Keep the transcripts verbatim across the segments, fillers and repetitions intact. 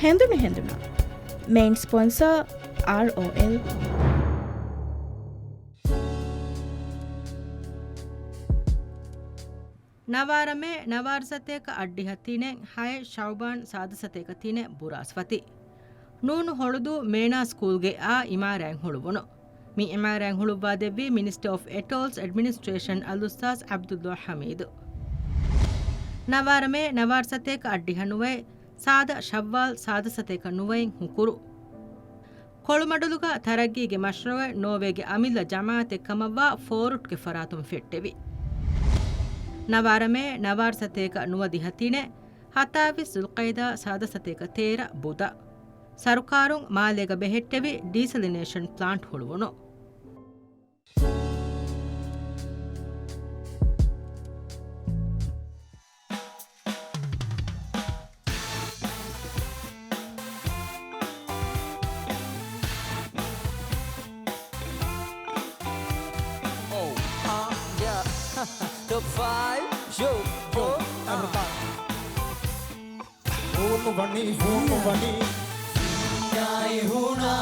ހެނދުނު ހެނދުނަށް. މެއިން ސްޕޮންސަރ، އާރްއޯއެލް. ނަވާރަމޭ، ނަވާރަ ސަތޭކަ އަށްޑިހަ ތިނެއް، ހައެއް ޝައުބާން ސާދަ ސަތޭކަ ތިނެއް ބުރާސްފަތި. ނޫނު ހޮޅުދޫ މޭނާ ސްކޫލްގެ އާ އިމާރާތް ހުޅުވުނު. މި އިމާރާތް ހުޅުއްވާ ދެއްވީ މިނިސްޓަރ އޮފް އެޓޯލްސް އެޑްމިނިސްޓްރޭޝަން އަލްއުސްތާޒް ޢަބްދުﷲ ޙަމީދު. ނަވާރަމޭ، ނަވާރަ ސަތޭކަ އަށްޑިހަ ނުވައެއް، ސާދަ ޝައްވާލް ސާދަ ސަތޭކަ ނުވައިން ހުކުރު. ކޮޅުމަޑުލުގަ ތަރައްގީގެ މަޝްރޫޢެއް ނޯވޭގެ އަމިއްލަ ޖަމާޢަތެއް ކަމަށްވާ ފޯރުޓްގެ ފަރާތުން ފެއްޓެވި. ނަވާރަމޭ، ނަވާރަ ސަތޭކަ ނުވަދިހަ ތިނެއް، ހަތާވީސް ޛުލްޤައިދާ ސާދަ ސަތޭކަ ތޭރަ ބުދަ. ސަރުކާރުން މާލޭގަ ބެހެއްޓެވި ޑީސަލިނޭޝަން ޕްލާންޓް ހުޅުވުނު. Oh, uh, yeah. Top five, yo, yo, uh. ހޫނު ވަނީ، ހޫނު ވަނީ. ވިންޏާއި ހޫނާ،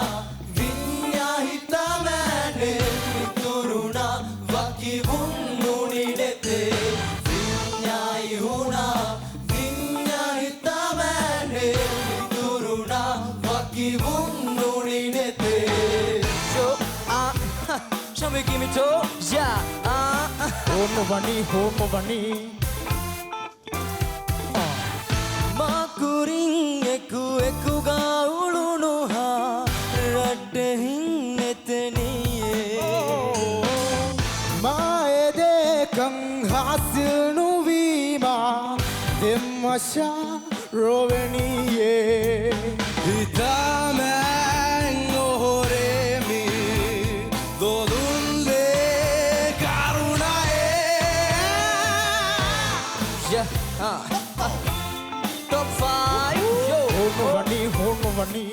ވިންޏާ ހިތާމައިނެއް މި ތުރުނާ، ވަކިވުން ނޫނީ ނެތޭ. ވިންޏާއި ހޫނާ، ވިންޏާ ހިތާމައިނެއް މި ތުރުނާ، ވަކިވުން ނޫނީ ނެތޭ. ޝޯ، އާ، ޝަމި ގިމި ޓޯ، ޔާ، އާ. ހޫނު ވަނީ، ހޫނު ވަނީ. މާ ކުރިން އެކު އެކުގަ އުޅުނުހާ ރައްޓެހިން ނެތެނީއޭ. މާ އެދޭކަން ހާސިލް ނުވީމާ ދެންމަށާ ރޮވެނީއޭ. ހިތާމައިން އޮހޮރޭ މި ދޮލުންލޭ ކަރުނައޭ. ޔަ، އާ. ޓޮޕް ފައިވް، ޔޯ. ހޫނު ވަނީ، ހޫނު ވަނީ.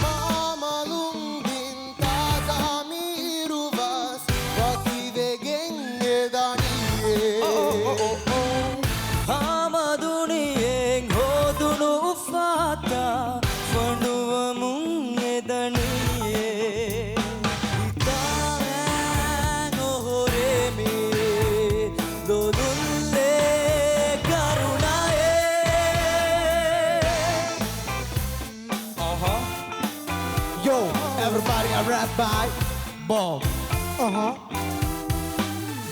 މާމަލުން ބިން ތާޒާ މިއިރުވަސް ވަކިވެގެން އެދަނީއޭ. ހާމަ ދުނިޔެއިން ހޯދުނު އުފާތާ ފަނޑުވަމުން އެދަނީއޭ. ހިތާމައިން އޮހޮރޭ މި ދޮލުންލޭ ކަރުނައޭ. އަހަ. Yo, everybody, I rap by Bob. އަހަ.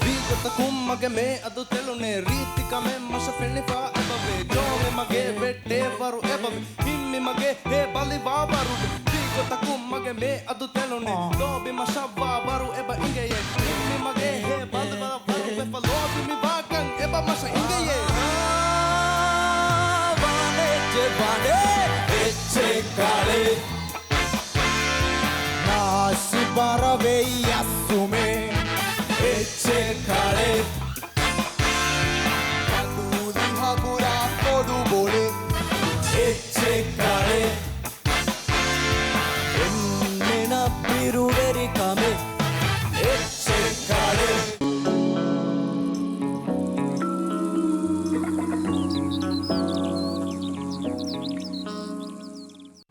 ވީގޮތަކުން މަގެ މޭ އަދު ތެޅުނޭ، ރީތިކަމެއް މަށަށް ފެނިފަ އެބަވޭ. ޖޯމެ މަގޭ ވެއްޓޭ ވަރު އެބަވޭ. ހިންމި މަގޭ ހޭ ބަލިވާ ވަރު. ވީގޮތަކުން މަގެ މޭ އަދު ތެޅުނޭ. އާ. ލޯބި މަށަށްވާ ވަރު އެބަ އިނގެޔޭ. ހިންމި މަގޭ ހޭ ބަލިވާ ވަރު ވެފަ ލޯބި މި ވާކަން އެބަ މަށަށް އިނގެޔޭ. ވާނެ އެއްޗެއް ވާނެ އެއްޗެއް ކަޅެއް. ނާސި ބަރަވެ ޔައްސުމެ އެއްޗެއް ކަޅެއް. ކަނދޫލި ހަގުރާ ކޮޑު ބޮލެ އެއްޗެއް ކަޅެއް. އެންމެނަށް ބިރުވެރިކަމެއް އެއްޗެއް ކަޅެއް.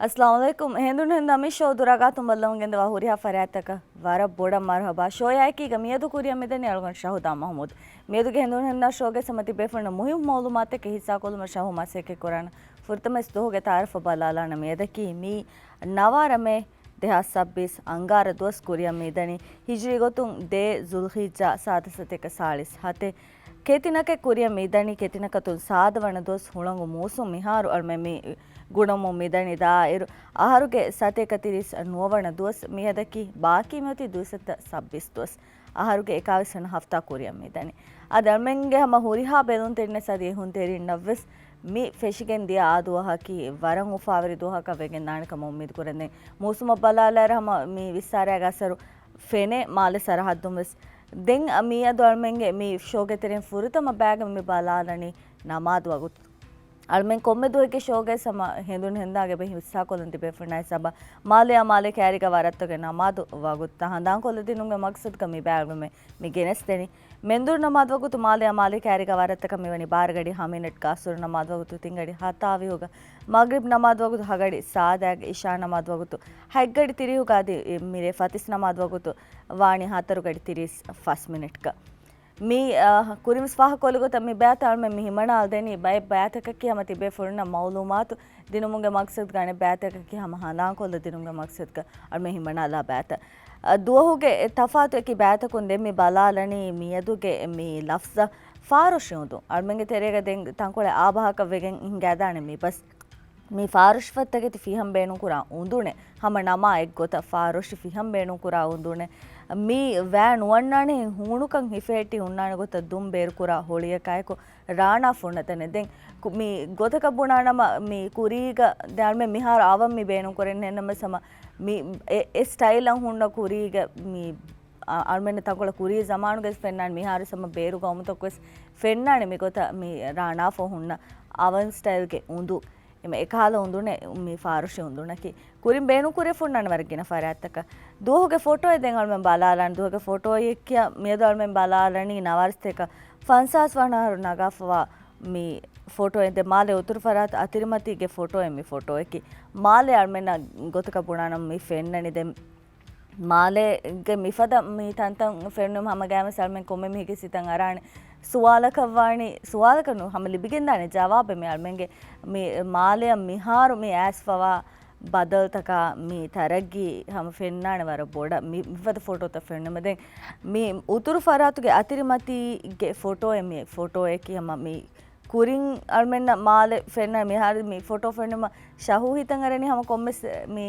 އައްސަލާމު ޢަލައިކުމް. ހެނދުނު ހެންދާ މި ޝޯ ދުރާގާތުން ބައްލަވަން ގެންދަވާ ހުރިހާ ފަރާތްތަކަށް ވަރަށް ބޮޑަށް މަރުޙަބާ. ޝޯއާއެކީގަ މިއަދު ކުރިއަށް މިދަނީ އަޅުގަނޑު ޝަހުދާ މަޙްމޫދު. މިއަދުގެ ހެނދުނު ހެންދާ ޝޯގެ ސަމަތި ބޭފުޅުންނަށް މުހިއްމު މައުލޫމާތެއް ހިއްސާކޮށްލުމަށް ޝަހު މަސައްކަތް ކުރާނަން. ފުރަތަމަ ދުވަހުގެ ތައާރަފަށް ބަލާލާނަން. މިއަދަކީ މީ ނަވާރަމޭ ދެހާސް ސައްބީސް އަންގާރަ ދުވަސް ކުރިއަށް މިދަނީ ހިޖްރީ ގޮތުން ދޭއް ޒުލްޙިއްޖާ ސާދަ ސަތޭކަ ސާޅީސް ހަތެއް. ކެތިނަކެއް ކުރިއަށް މިދަނީ ކެތިނަކަތުން ސާދަވަނަ ދުވަސް ހުޅަނގު މޫސުން މިހާރު އަޅުމެން މި ގުނަމުން މިދަނީ ދާއިރު އަހަރުގެ ސަތޭކަ ތިރީސް ނުވަވަނަ ދުވަސް މިއަދަކީ ބާކީ މިއޮތީ ދުއިސައްތަ ސައްބީސް ދުވަސް. އަހަރުގެ އެކާވީސް ވަނަ ހަފްތާ ކުރިއަށް މިދަނީ. އަދި އަޅުމެންގެ ހަމަ ހުރިހާ ބެލުންތެރިންނަށް ސަދި އެހުންތެރިންނަށްވެސް މި ފެށިގެން ދިޔަ އާ ދުވަހަކީ ވަރަށް އުފާވެރި ދުވަހަކަށް ވެގެންދާނެ ކަމަށް އުއްމީދު ކުރަން. ދެން މޫސުމަށް ބަލާލާއިރު ހަމަ މި ވިއްސާރައިގެ އަސަރު ފެނޭ މާލެ ސަރަހައްދުން ވެސް. ދެން މިއަދު އަޅުމެންގެ މި ޝޯގެ ތެރެއިން ފުރަތަމަ ބައިގަ މި ބަލާލަނީ ނަމާދު ވަގުތު. އަޅުމެން ކޮންމެ ދުވަހެއްގެ ޝޯގައި ހަމަ ހެނދުން ހެނދާގެ ބެހި ހިއްސާކޮށްލަން ތިބޭފުޅުންނާ ހިސާބަށް މާލެއާ މާލެ ކައިރީގަ ވަރަށްތަކެއް ނަމާދު ވަގުތު ހަނދާންކޮށްލަދިނުމުގެ މަގްސަދުގަ މި ބައިވެރިވުމެއް މި ގެނެސްދެނީ. މެންދުރު ނަމާދު ވަގުތު މާލެއާ މާލެ ކައިރީގަ ވަރަށްތަކަށް މިވަނީ ބާރަ ގަޑި ހަ މިނެޓްގަ، އަސުރު ނަމާދު ވަގުތު ތިން ގަޑި ހަތާވީހުގަ، މަގްރިބް ނަމާދު ވަގުތު ހަ ގަޑި ސާދައިގަ، އިޝާ ނަމާދު ވަގުތު ހަތް ގަޑި ތިރީހުގަ އަދި މިރޭ ފަތިސް ނަމާދު ވަގުތު ވާނީ ހަތަރު ގަޑި ތިރީސް ފަސް މިނެޓްގަ. މި، އަ، ކުރިންވެސް ފާހަގަކޮށްލި ގޮތަށް މި ބައިތައް އަޅުމެން މި ހިމަނާލަދެނީ ބައެއް ބައިތަކަކީ ހަމަ ތިބޭފުޅުންނަށް މައުލޫމާތު ދިނުމުގެ މަގްސަދުގަ، އަނެއް ބައިތަކަކީ ހަމަ ހަނދާންކޮށްލަދިނުމުގެ މަގްސަދުގަ އަޅުމެން ހިމަނާލާ ބައިތައް. އަ، ދުވަހުގެ ތަފާތު އެކި ބައިތަކުން ދެން މި ބަލާލަނީ މިއަދުގެ މި ލަފްޒަށް ފާރޮށި އުނދުން. އަޅުމެންގެ ތެރޭގަ ދެން ތަންކޮޅެއް އާ ބަހަކަށް ވެގެން ހިނގައިދާނެ މި ބަސް. މި ފާރޮށިފަތްތަކެތި ފިހަން ބޭނުންކުރާ އުނދުނެއް ހަމަ ނަމާ އެއްގޮތަށް ފާރޮށި ފިހަން ބޭނުންކުރާ އުނދުނެއް މި ވައި ނުވަންނާނެހެން ހޫނުކަން ހިފެހެއްޓި ހުންނާނެ ގޮތަށް ދުން ބޭރުކުރާ ހޮޅިއަކާއެކު ރާނާފު ހުންނަ ތަނެއް. ދެން ކު-، މި ގޮތަކަށް ބުނާނަމަ މި ކުރީގަ ދެން އަޅުމެން މިހާރު އަވަން މި ބޭނުންކުރަން ނެތްނަމަވެސް ހަމަ މި އެ، އެ ސްޓައިލަށް ހުންނަ ކުރީގަ މި އަ-، އަޅުމެންނަށް ތަންކޮޅެއް ކުރީ ޒަމާނުގަވެސް ފެންނާނެ، މިހާރު ހަމަ ބޭރު ގައުމުތަކުވެސް ފެންނާނެ މިގޮތަށް މި ރާނާފު ހުންނަ އަވަން ސްޓައިލްގެ އުނދު. އެމަ އެކަހަލަ އުނދުނެއް މި ފާރޮށި އުނދުނަކީ. ކުރިން ބޭނުންކުރެފުންނާނެ ވަރަށް ގިނަ ފަރާތްތަކަށް. ދުވަހުގެ ފޮޓޯއެއް ދެން އަޅުމެން ބަލާލާން. ދުވަހުގެ ފޮޓޯއެއް ކިޔާ މިއަދު އަޅުމެން ބަލާލަނީ ނަވާރަސަތޭކަ ފަންސާސް ވަނަ އަހަރު ނަގާފަވާ މި ފޮޓޯއެއް. ދެން މާލެ އުތުރު ފަރާތު އަތިރިމަތީގެ ފޮޓޯއެއް މި ފޮޓޯއެކީ. މާލެ އަޅުމެންނަށް ގޮތަކަށް ބުނާނަމަ މި ފެންނަނީ ދެން މާލޭގެ މިފަދަ މި ތަންތަން ފެނުނު ހަމަގައިމެސް އަޅުމެން ކޮންމެ މީހެއްގެ ސިތަށް އަރާނެ ސުވާލަކަށް ވާނީ، ސުވާލަކަށް ނޫން ހަމަ ލިބިގެންދާނެ ޖަވާބެއް މި އަޅުމެންގެ މި މާލެއަށް މިހާރު މި އައިސްފަވާ ބަދަލުތަކާ މި ތަރައްގީ ހަމަ ފެންނާނެ ވަރަށް ބޮޑަށް މި މިފަދަ ފޮޓޯތައް ފެނުނުމަށް. ދެން މި އުތުރު ފަރާތުގެ އަތިރިމަތީގެ ފޮޓޯއެއް މި ފޮޓޯއެކީ ހަމަ މި ކުރިން އަޅުމެންނަށް މާލެ ފެންނަ މިހާރު މި ފޮޓޯ ފެނުމަށް ޝަހޫ ހިތަށް އަރަނީ ހަމަ ކޮންމެސް މި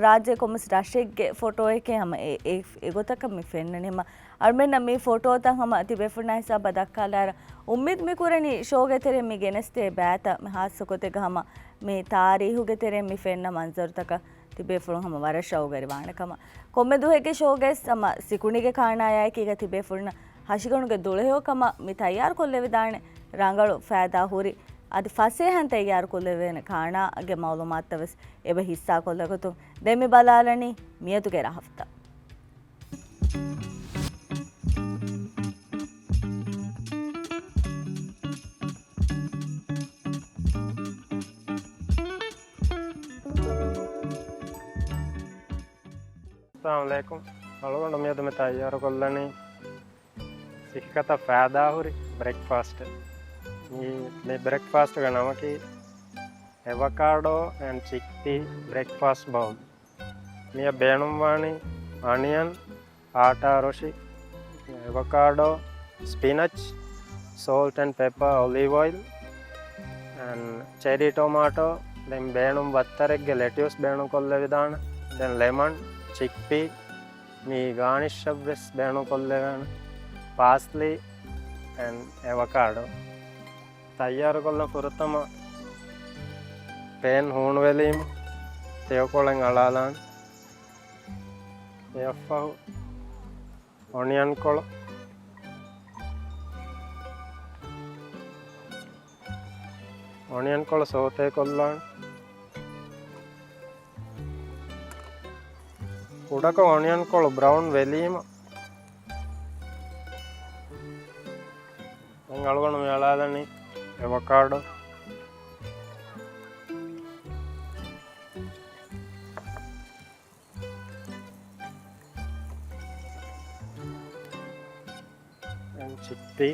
ރާއްޖޭ ކޮންމެސް ރަށެއްގެ ފޮޓޯއެކޭ ހަމަ އެ، އެ، އެގޮތަކަށް މި ފެންނަނީ. ހަމަ އަޅުމެންނަށް މި ފޮޓޯތައް ހަމަ ތިބޭފުޅުންނާ ހިސާބަށް ދައްކާލާއިރަށް އުއްމީދު މި ކުރަނީ ޝޯގެ ތެރެއިން މި ގެނެސްދޭ ބައިތައް މި ހާއްސަ ގޮތެއްގަ ހަމަ މި ތާރީހުގެ ތެރެއިން މި ފެންނަ މަންޒަރުތަކަށް ތިބޭފުޅުން ހަމަ ވަރަށް ޝައުގުވެރިވާނެ ކަމަށް. ކޮންމެ ދުވަހެއްގެ ޝޯގައި ހަމަ ސިކުނޑިގެ ކާނާޔާއެކީގަ ތިބޭފުޅުންނަށް ހަށިގަނޑުގެ ދުޅަހެޔޮކަމަށް މި ތައްޔާރުކޮށްލެވިދާނެ ރަނގަޅު ފައިދާ ހުރި އަދި ފަސޭހައިން ތައްޔާރުކޮށްލެވޭނެ ކާނާގެ މައުލޫމާތުތައް ވެސް އެބަ ހިއްސާކޮށްލަގަތުން. ދެން މި ބަލާލަނީ މިއަދުގެ ރަހަފުތައް. އައްސަލާމު ޢަލައިކުމް. އަޅުގަނޑު މިއަދު މި ތައްޔާރުކޮށްލަނީ ސިކިކަތަށް ފައިދާހުރި ބްރެކްފާސްޓެއް. މި، މި ބްރެކްފާސްޓްގެ ނަމަކީ އެވަކާޑޯ އެންޑް ޗިކްޕީ ބްރެކްފާސްޓް ބައުލް. މިއަށް ބޭނުންވާނީ އަނިޔަން، އާޓާ ރޮށި، އެވަކާޑޯ، ސްޕިނަޗް، ސޯލްޓް އެންޑް ޕެޕާ، އޮލީވް އޮއިލް، އެންޑް ޗެރީ ޓޮމާޓޯ. ދެން ބޭނުން ވައްތަރެއްގެ ލެޓިއުސް ބޭނުންކޮށްލެވިދާނެ. ދެން ލެމަން، ޗިކްޕީ، މި ގާނިޝަށްވެސް ބޭނުންކޮށްލެވޭނެ، ޕާސްލީ އެންޑް އެވަކާޑޯ. ތައްޔާރުކޮށްލަން ފުރަތަމަ ޕޭން ހޫނުވެލީމަ ތެޔޮކޮޅެއް އަޅާލާން. އެއަށްފަހު އޮނިއަން ކޮޅު، އޮނިއަން ކޮޅު ސޯތޭކޮށްލާން. ކުޑަކޮށް އޮނިއަން ކޮޅު ބްރައުން ވެލީމަ، ދެން އަޅުގަނޑު މި އަޅާލަނީ އެވަކާޑޯ. ދެން ޗިކްޕީ.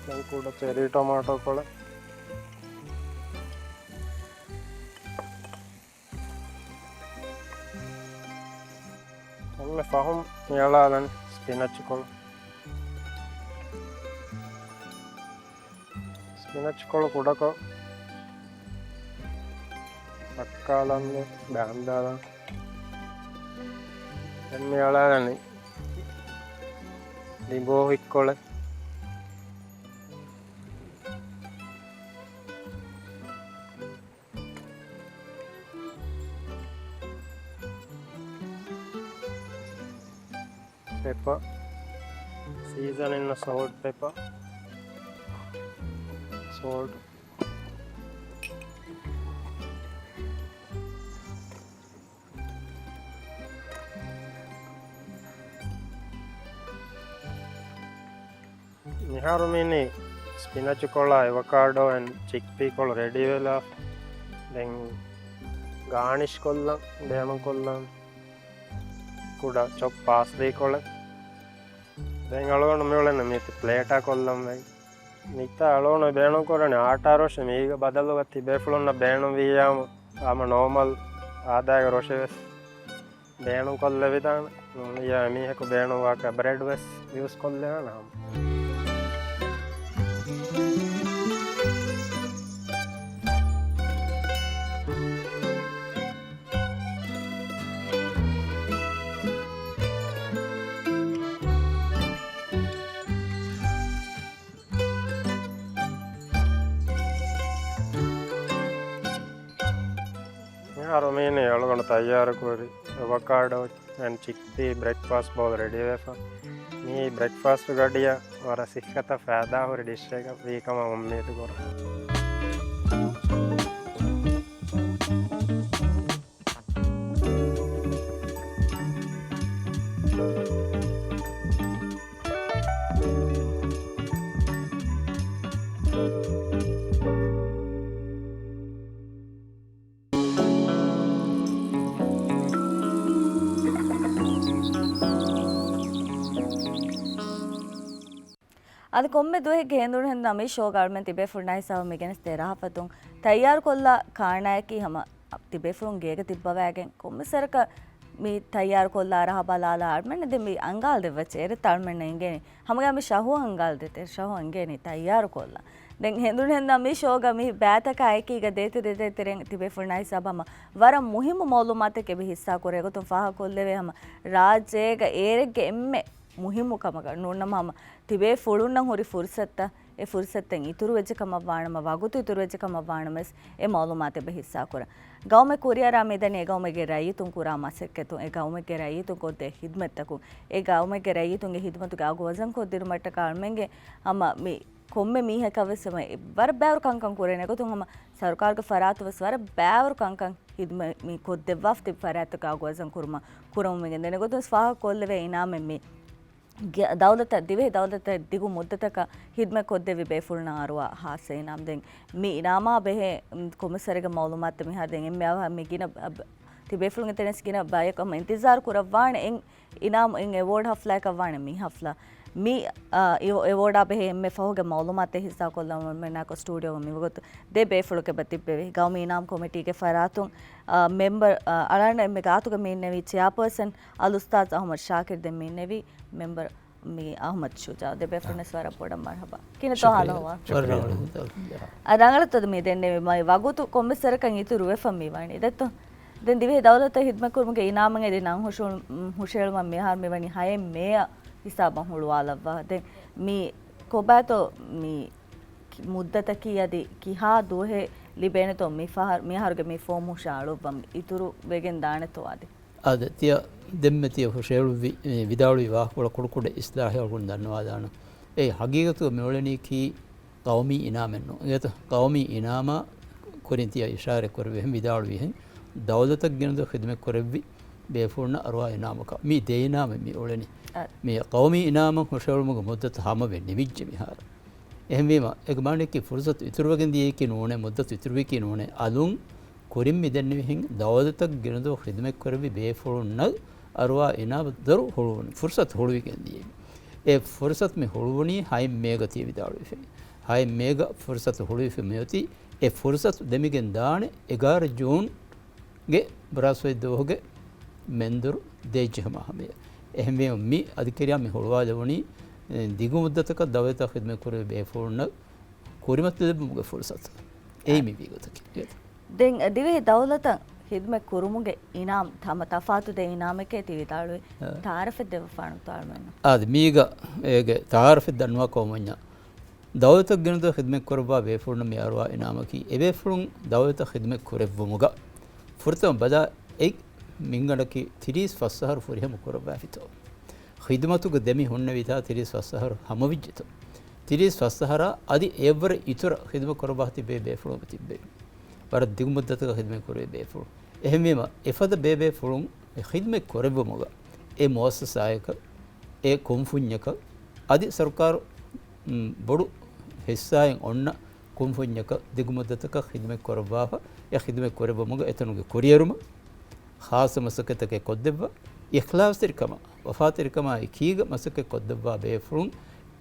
ދެން ކުޑަ ޗެރީ ޓޮމާޓޯ ކޮޅެއް. ކޮންމެ ފަހުން މިއަޅާލަން ސްޕިނަޗް ކޮޅު. ސްޕިނަޗް ކޮޅު ކުޑަކޮށް ދައްކާލަން ބާންދާލަން. ދެން މިއަޅާލަނީ ލިބޯހިއްކޮޅެއް. ޕެޕަ، ސީޒަނިން ސޯލްޓް ޕެޕަ، ސޯލްޓް. މިހާރު މީނީ ސްޕިނަޗު ކޮޅާ، އެވަކާޑޯ އެންޑް ޗިކްޕީ ކޮޅު ރެޑީ ވެލާ. ދެން ގާނިޝް ކޮށްލަން، ބޭނުން ކޮށްލަން ކުޑަ ޗޮޕް ޕާސްލީ ކޮޅެއް. ދެން އަޅުގަނޑު މިއުޅެން މީތި ޕްލޭޓާ ކޮށްލަން ވެ. މިތާ އަޅުގަނޑު ބޭނުން ކުރަނީ އާޓާ ރޮށެއް. މީގަ ބަދަލުގަ ތިބޭފުޅުންނަށް ބޭނުން ވިއްޔާމު ހަމަ ނޯމަލް އާދައިގެ ރޮށެއް ވެސް ބޭނުން ކޮށްލެވިދާނެ. ނޫނިއްޔާ މީހަކު ބޭނުންވާކަށް ބްރެޑް ވެސް ޔޫސް ކޮށްލެވޭނެ ހަމަ. މިހާރު މީނީ އަޅުގަނޑު ތައްޔާރުކުރި އެވަކާޑޯ އެންޑް ޗިކްޕީ ބްރެކްފާސްޓް ބޯލް ރެޑީވެފަ. މީ ބްރެކްފާސްޓް ގަޑިއަށް ވަރަށް ސިއްހަތަށް ފައިދާހުރި ޑިޝްއެއް ވީކަމަށް އުއްމީދު ކުރަން. އަދި ކޮންމެ ދުވަހެއްގެ ހެނދުނު ހެންދާ މި ޝޯގަ އަޅުމެން ތިބޭފުޅުންނާ ހިސާބަށް މި ގެނެސްދޭ ރަހަފަތުން ތައްޔާރުކޮށްލާ ކާނާއަކީ ހަމަ ތިބޭފުޅުން ގޭގަ ތިއްބަވައިގެން ކޮންމެސް ވަރަކަށް މި ތައްޔާރުކޮށްލާ ރަހަ ބަލާލާ އަޅުމެން ދެން މި އަނގާލަ ދެއްވައްޗޭ. އެރެއްތަ އަޅުމެންނަށް އެނގޭނީ. ހަމަގައި މި ޝަހު އަނގާލަ ދޭތެ، ޝަހު އެނގޭނީ ތައްޔާރުކޮށްލާ. ދެން ހެނދުނު ހެންދާ މި ޝޯގަ މި ބައިތަކާ އެކީގަ ދޭތެރޭ ދޭތެރޭ ތިބޭފުޅުންނާ ހިސާބަށް ހަމަ ވަރަށް މުހިއްމު މައުލޫމާތެއް އެބަ ހިއްސާ ކުރޭ. އެގޮތުން ފާހަގަ ކޮށްލެވޭ ހަމަ ރާއްޖޭގަ އޭރެއްގެ އެންމެ މުހިއްމު ކަމަކަށް ނޫންނަމަ ހަމަ ތިބޭފުޅުންނަށް ހުރި ފުރުސަތުތައް، އެ ފުރުސަތުތައް އިތުރުވެއްޖެ ކަމަށް ވާނަމަ، ވަގުތު އިތުރުވެއްޖެ ކަމަށް ވާނަމަވެސް އެ މައުލޫމާތު އެބަ ހިއްސާކުރަން. ގައުމެއް ކުރިއަރާ މިދަނީ އެ ގައުމެއްގެ ރައްޔިތުން ކުރާ މަސައްކަތުން، އެ ގައުމެއްގެ ރައްޔިތުން ކޮށްދޭ ޚިދްމަތްތަކުން، އެ ގައުމެއްގެ ރައްޔިތުންގެ ޚިދުމަތުގެ އަގު ވަޒަންކޮށްދިނުމަށްޓަކާ އަޅުމެންގެ ހަމަ މި ކޮންމެ މީހަކަށް ވެސް ހަމަ ވަރަށް ބައިވަރު ކަންކަން ކުރޭނެ. އެގޮތުން ހަމަ ސަރުކާރުގެ ފަރާތުން ވެސް ވަރަށް ބައިވަރު ކަންކަން ޚިދުމަތް މި ކޮށްދެއްވާފަ ތިބި ފަރާތްތަކާ އަގު ވަޒަން ކުރުމަށް ކުރަމުން މިގެންދެން. އެގޮތުން ވެސް ފާހަގަ ކޮށްލެވޭ އިނާމެއް މި ގެ-، ދައުލަތަށް، ދިވެހި ދައުލަތަށް ދިގު މުއްދަތަކަށް ޚިދުމަތް ކޮށްދެއްވި ބޭފުޅުންނަށް އަރުވާ ހާއްސަ އިނާމް. ދެން މި އިނާމާ ބެހޭ، މް، ކޮމިސަރގެ މައުލޫމާތު މިހާ ދެން އެންމެ އަވަހަށް މި ގިނަ އަ-، ތިބޭފުޅުންގެ ތެރެންސް ގިނަ ބަޔަކު ހަމަ އިންތިޒާރު ކުރައްވާނެ އެން އިނާމް އިން އެވޯޑް ހަފްލާއަކަށް ވާނެ މި ހަފްލާ. މި، އާ، އެ-، އެވޯޑާ ބެހޭ އެންމެ ފަހުގެ މައުލޫމާތެއް ހިއްސާކޮށްލަމުން މެނާކޮ ސްޓޫޑިއޯގަ މިވަގުތު ދެ ބޭފުޅަކު އެބަ ތިއްބެވި. ގައުމީ އިނާމް ކޮމިޓީގެ ފަރާތުން، އާ، މެމްބަރު، އާ، އަޅާން އެންމެ ގާތުގަ މި އިންނެވީ ޗެއާޕާސަން އަލްއުސްތާޛް އަހުމަދު ޝާކިރު ދެން މި އިންނެވީ މެމްބަރު މި އަހުމަދު ޝުޖާ. ދެ ބޭފުޅުންވެސް ވަރަށް ބޮޑަށް މަރުހަބާ. ކިހިނެއްތޯ ހާލު އަހުވާލު؟ ޝުކުރިއްޔާ. އަ، ރަނގަޅަށްތޯ މި ދެންނެވި މައި ވަގުތު ކޮންމެސް ވަރަކަށް އިތުރު ވެފަ މި ވަނީ. ދެއްތޯ؟ ދެން ދިވެހި ދައުލަތަށް ޚިދުމަތް ކުރުމުގެ އިނާމަށް އެދި ނަން ހުށައެޅު-، ހުށައެޅުމަށް މިހާރު މިވަނީ ހައެއް މޭއަށް ހިސާބަށް ހުޅުވާލައްވާ. ދެން މި ކޮބާތޯ މި މުއްދަތަކީ އަދި ކިހާ ދުވަހެއް ލިބޭނެތޯ މި ފަހަރު، މިހާރުގެ މި ފޯމް ހުށަ އަޅުއްވަން އިތުރު ވެގެން ދާނެތޯ އަދި؟ އާދެ، ތިޔަ ދެންމެ ތިޔަ ހުށައެޅުއްވި، އެ، ވިދާޅުވި ވާހަކަފުޅަށް ކުޑަކުޑަ އިސްލާހެއް އަޅުގަނޑު ދަންނަވާލާނަން. އެ ހަގީގަތުގަ މިއުޅެނީކީ ޤައުމީ އިނާމެއް ނޫން. އެގޮތަށް ޤައުމީ އިނާމާ ކުރިން ތިޔަ އިޝާރަތް ކުރެއްވިހެން، ވިދާޅުވިހެން، ދައުލަތަށް ގިނަ ދުވަހު ޚިދުމަތް ކުރެއްވި ބޭފުޅުންނަށް އަރުވާ އިނާމަކަށް މި ދެ އިނާމެއް މި އުޅެނީ. އަ. މި ޤައުމީ އިނާމަށް ހުށައެޅުމުގެ މުއްދަތު ހަމަވެ ނިމިއްޖެ މިހާރު. އެހެންވީމަ، އޭގެ މާނައަކީ ފުރުސަތު އިތުރުވެގެން ދިޔައީކީ ނޫނޭ، މުއްދަތު އިތުރުވީކީ ނޫނޭ. އަލުން ކުރިން މި ދެންނެވިހެން، ދައުލަތަށް ގިނަ ދުވަހު ޚިދުމަތް ކުރެއްވި ބޭފުޅުންނަށް އަރުވާ އިނާމު ދޮރު ހުޅުވުން، ފުރުސަތު ހުޅުވިގެން ދިޔައީ. އެ ފުރުސަތު މި ހުޅުވުނީ ހައެއް މޭގަ ތިޔަ ވިދާޅުވިފައި. ހައެއް މޭގަ ފުރުސަތު ހުޅުވިފަ މިއޮތީ، އެ ފުރުސަތު ދެމިގެން ދާނެ އެގާރަ ޖޫން ގެ ބުރާސްފަތި ދުވަހުގެ މެންދުރު ދޭއްޖެ ހަމަ ހަމަޔަށް. އެހެންވީމަ، މި އަދިކެރިޔާ މި ހުޅުވާލެވުނީ، އެ، ދިގު މުއްދަތަކަށް ދައުލަތަށް ޚިދުމަތް ކުރެވި ބޭފުޅުންނަށް ކުރިމަތިލެއްވުމުގެ ފުރުސަތު. އެއީ މި ވީގޮތަކީ. ދެން ދިވެހި ދައުލަތަށް ޚިދުމަތް ކުރުމުގެ އިނާމް، ހަމަ ތަފާތު ދެ އިނާމެކޭ ތި ވިދާޅުވީ. އާ. ތައާރަފެއް ދެއްވަފާނުތޯ އަޅުމެންނަށް؟ އާދެ، މީގަ އޭގެ ތައާރަފެއް ދަންނަވާ ކަމަށް ވަންޏާ، ދައުލަތަށް ގިނަ ދުވަހު ޚިދުމަތް ކުރައްވާ ބޭފުޅުންނަށް މި އަރުވާ އިނާމަކީ، އެބޭފުޅުން ދައުލަތަށް ޚިދުމަތް ކުރެއްވުމުގަ ފުރަތަމަ ބަލާ އެއް މިންގަނޑަކީ ތިރީސް ފަސް އަހަރު ފުރިހަމަ ކުރައްވާފިތޯ. ޚިދުމަތުގަ ދެމި ހުންނެވިތާ ތިރީސް ފަސް އަހަރު ހަމަވިއްޖެތޯ؟ ތިރީސް ފަސް އަހަރާ އަދި އެއަށްވުރެ އިތުރަށް ޚިދުމަތް ކުރައްވާ ތިބޭ ބޭފުޅުން ތިއްބެވި. ވަރަށް ދިގު މުއްދަތަކަށް ޚިދުމަތް ކުރެވޭ ބޭފުޅުން. އެހެންވީމަ، އެފަދަ ބޭބޭފުޅުން ޚިދުމަތް ކުރެއްވުމުގަ އެ މުއައްސަސާއަކަށް، އެ ކުންފުންޏަކަށް އަދި ސަރުކާރު، މް، ބޮޑު ހިއްސާއެއް އޮންނަ ކުންފުންޏަކަށް ދިގު މުއްދަތަކަށް ޚިދުމަތް ކުރައްވާފަ، އެ ޚިދުމަތް ކުރެއްވުމުގަ އެތަނުގެ ކުރިއެރުމަށް ޚާއްޞަ މަސައްކަތްތަކެއް ކޮށްދެއްވާ، އިޚްލާޞްތެރިކަމާ، ވަފާތެރިކަމާ އެކީގަ މަސައްކަތް ކޮށްދެއްވާ ބޭފުޅުން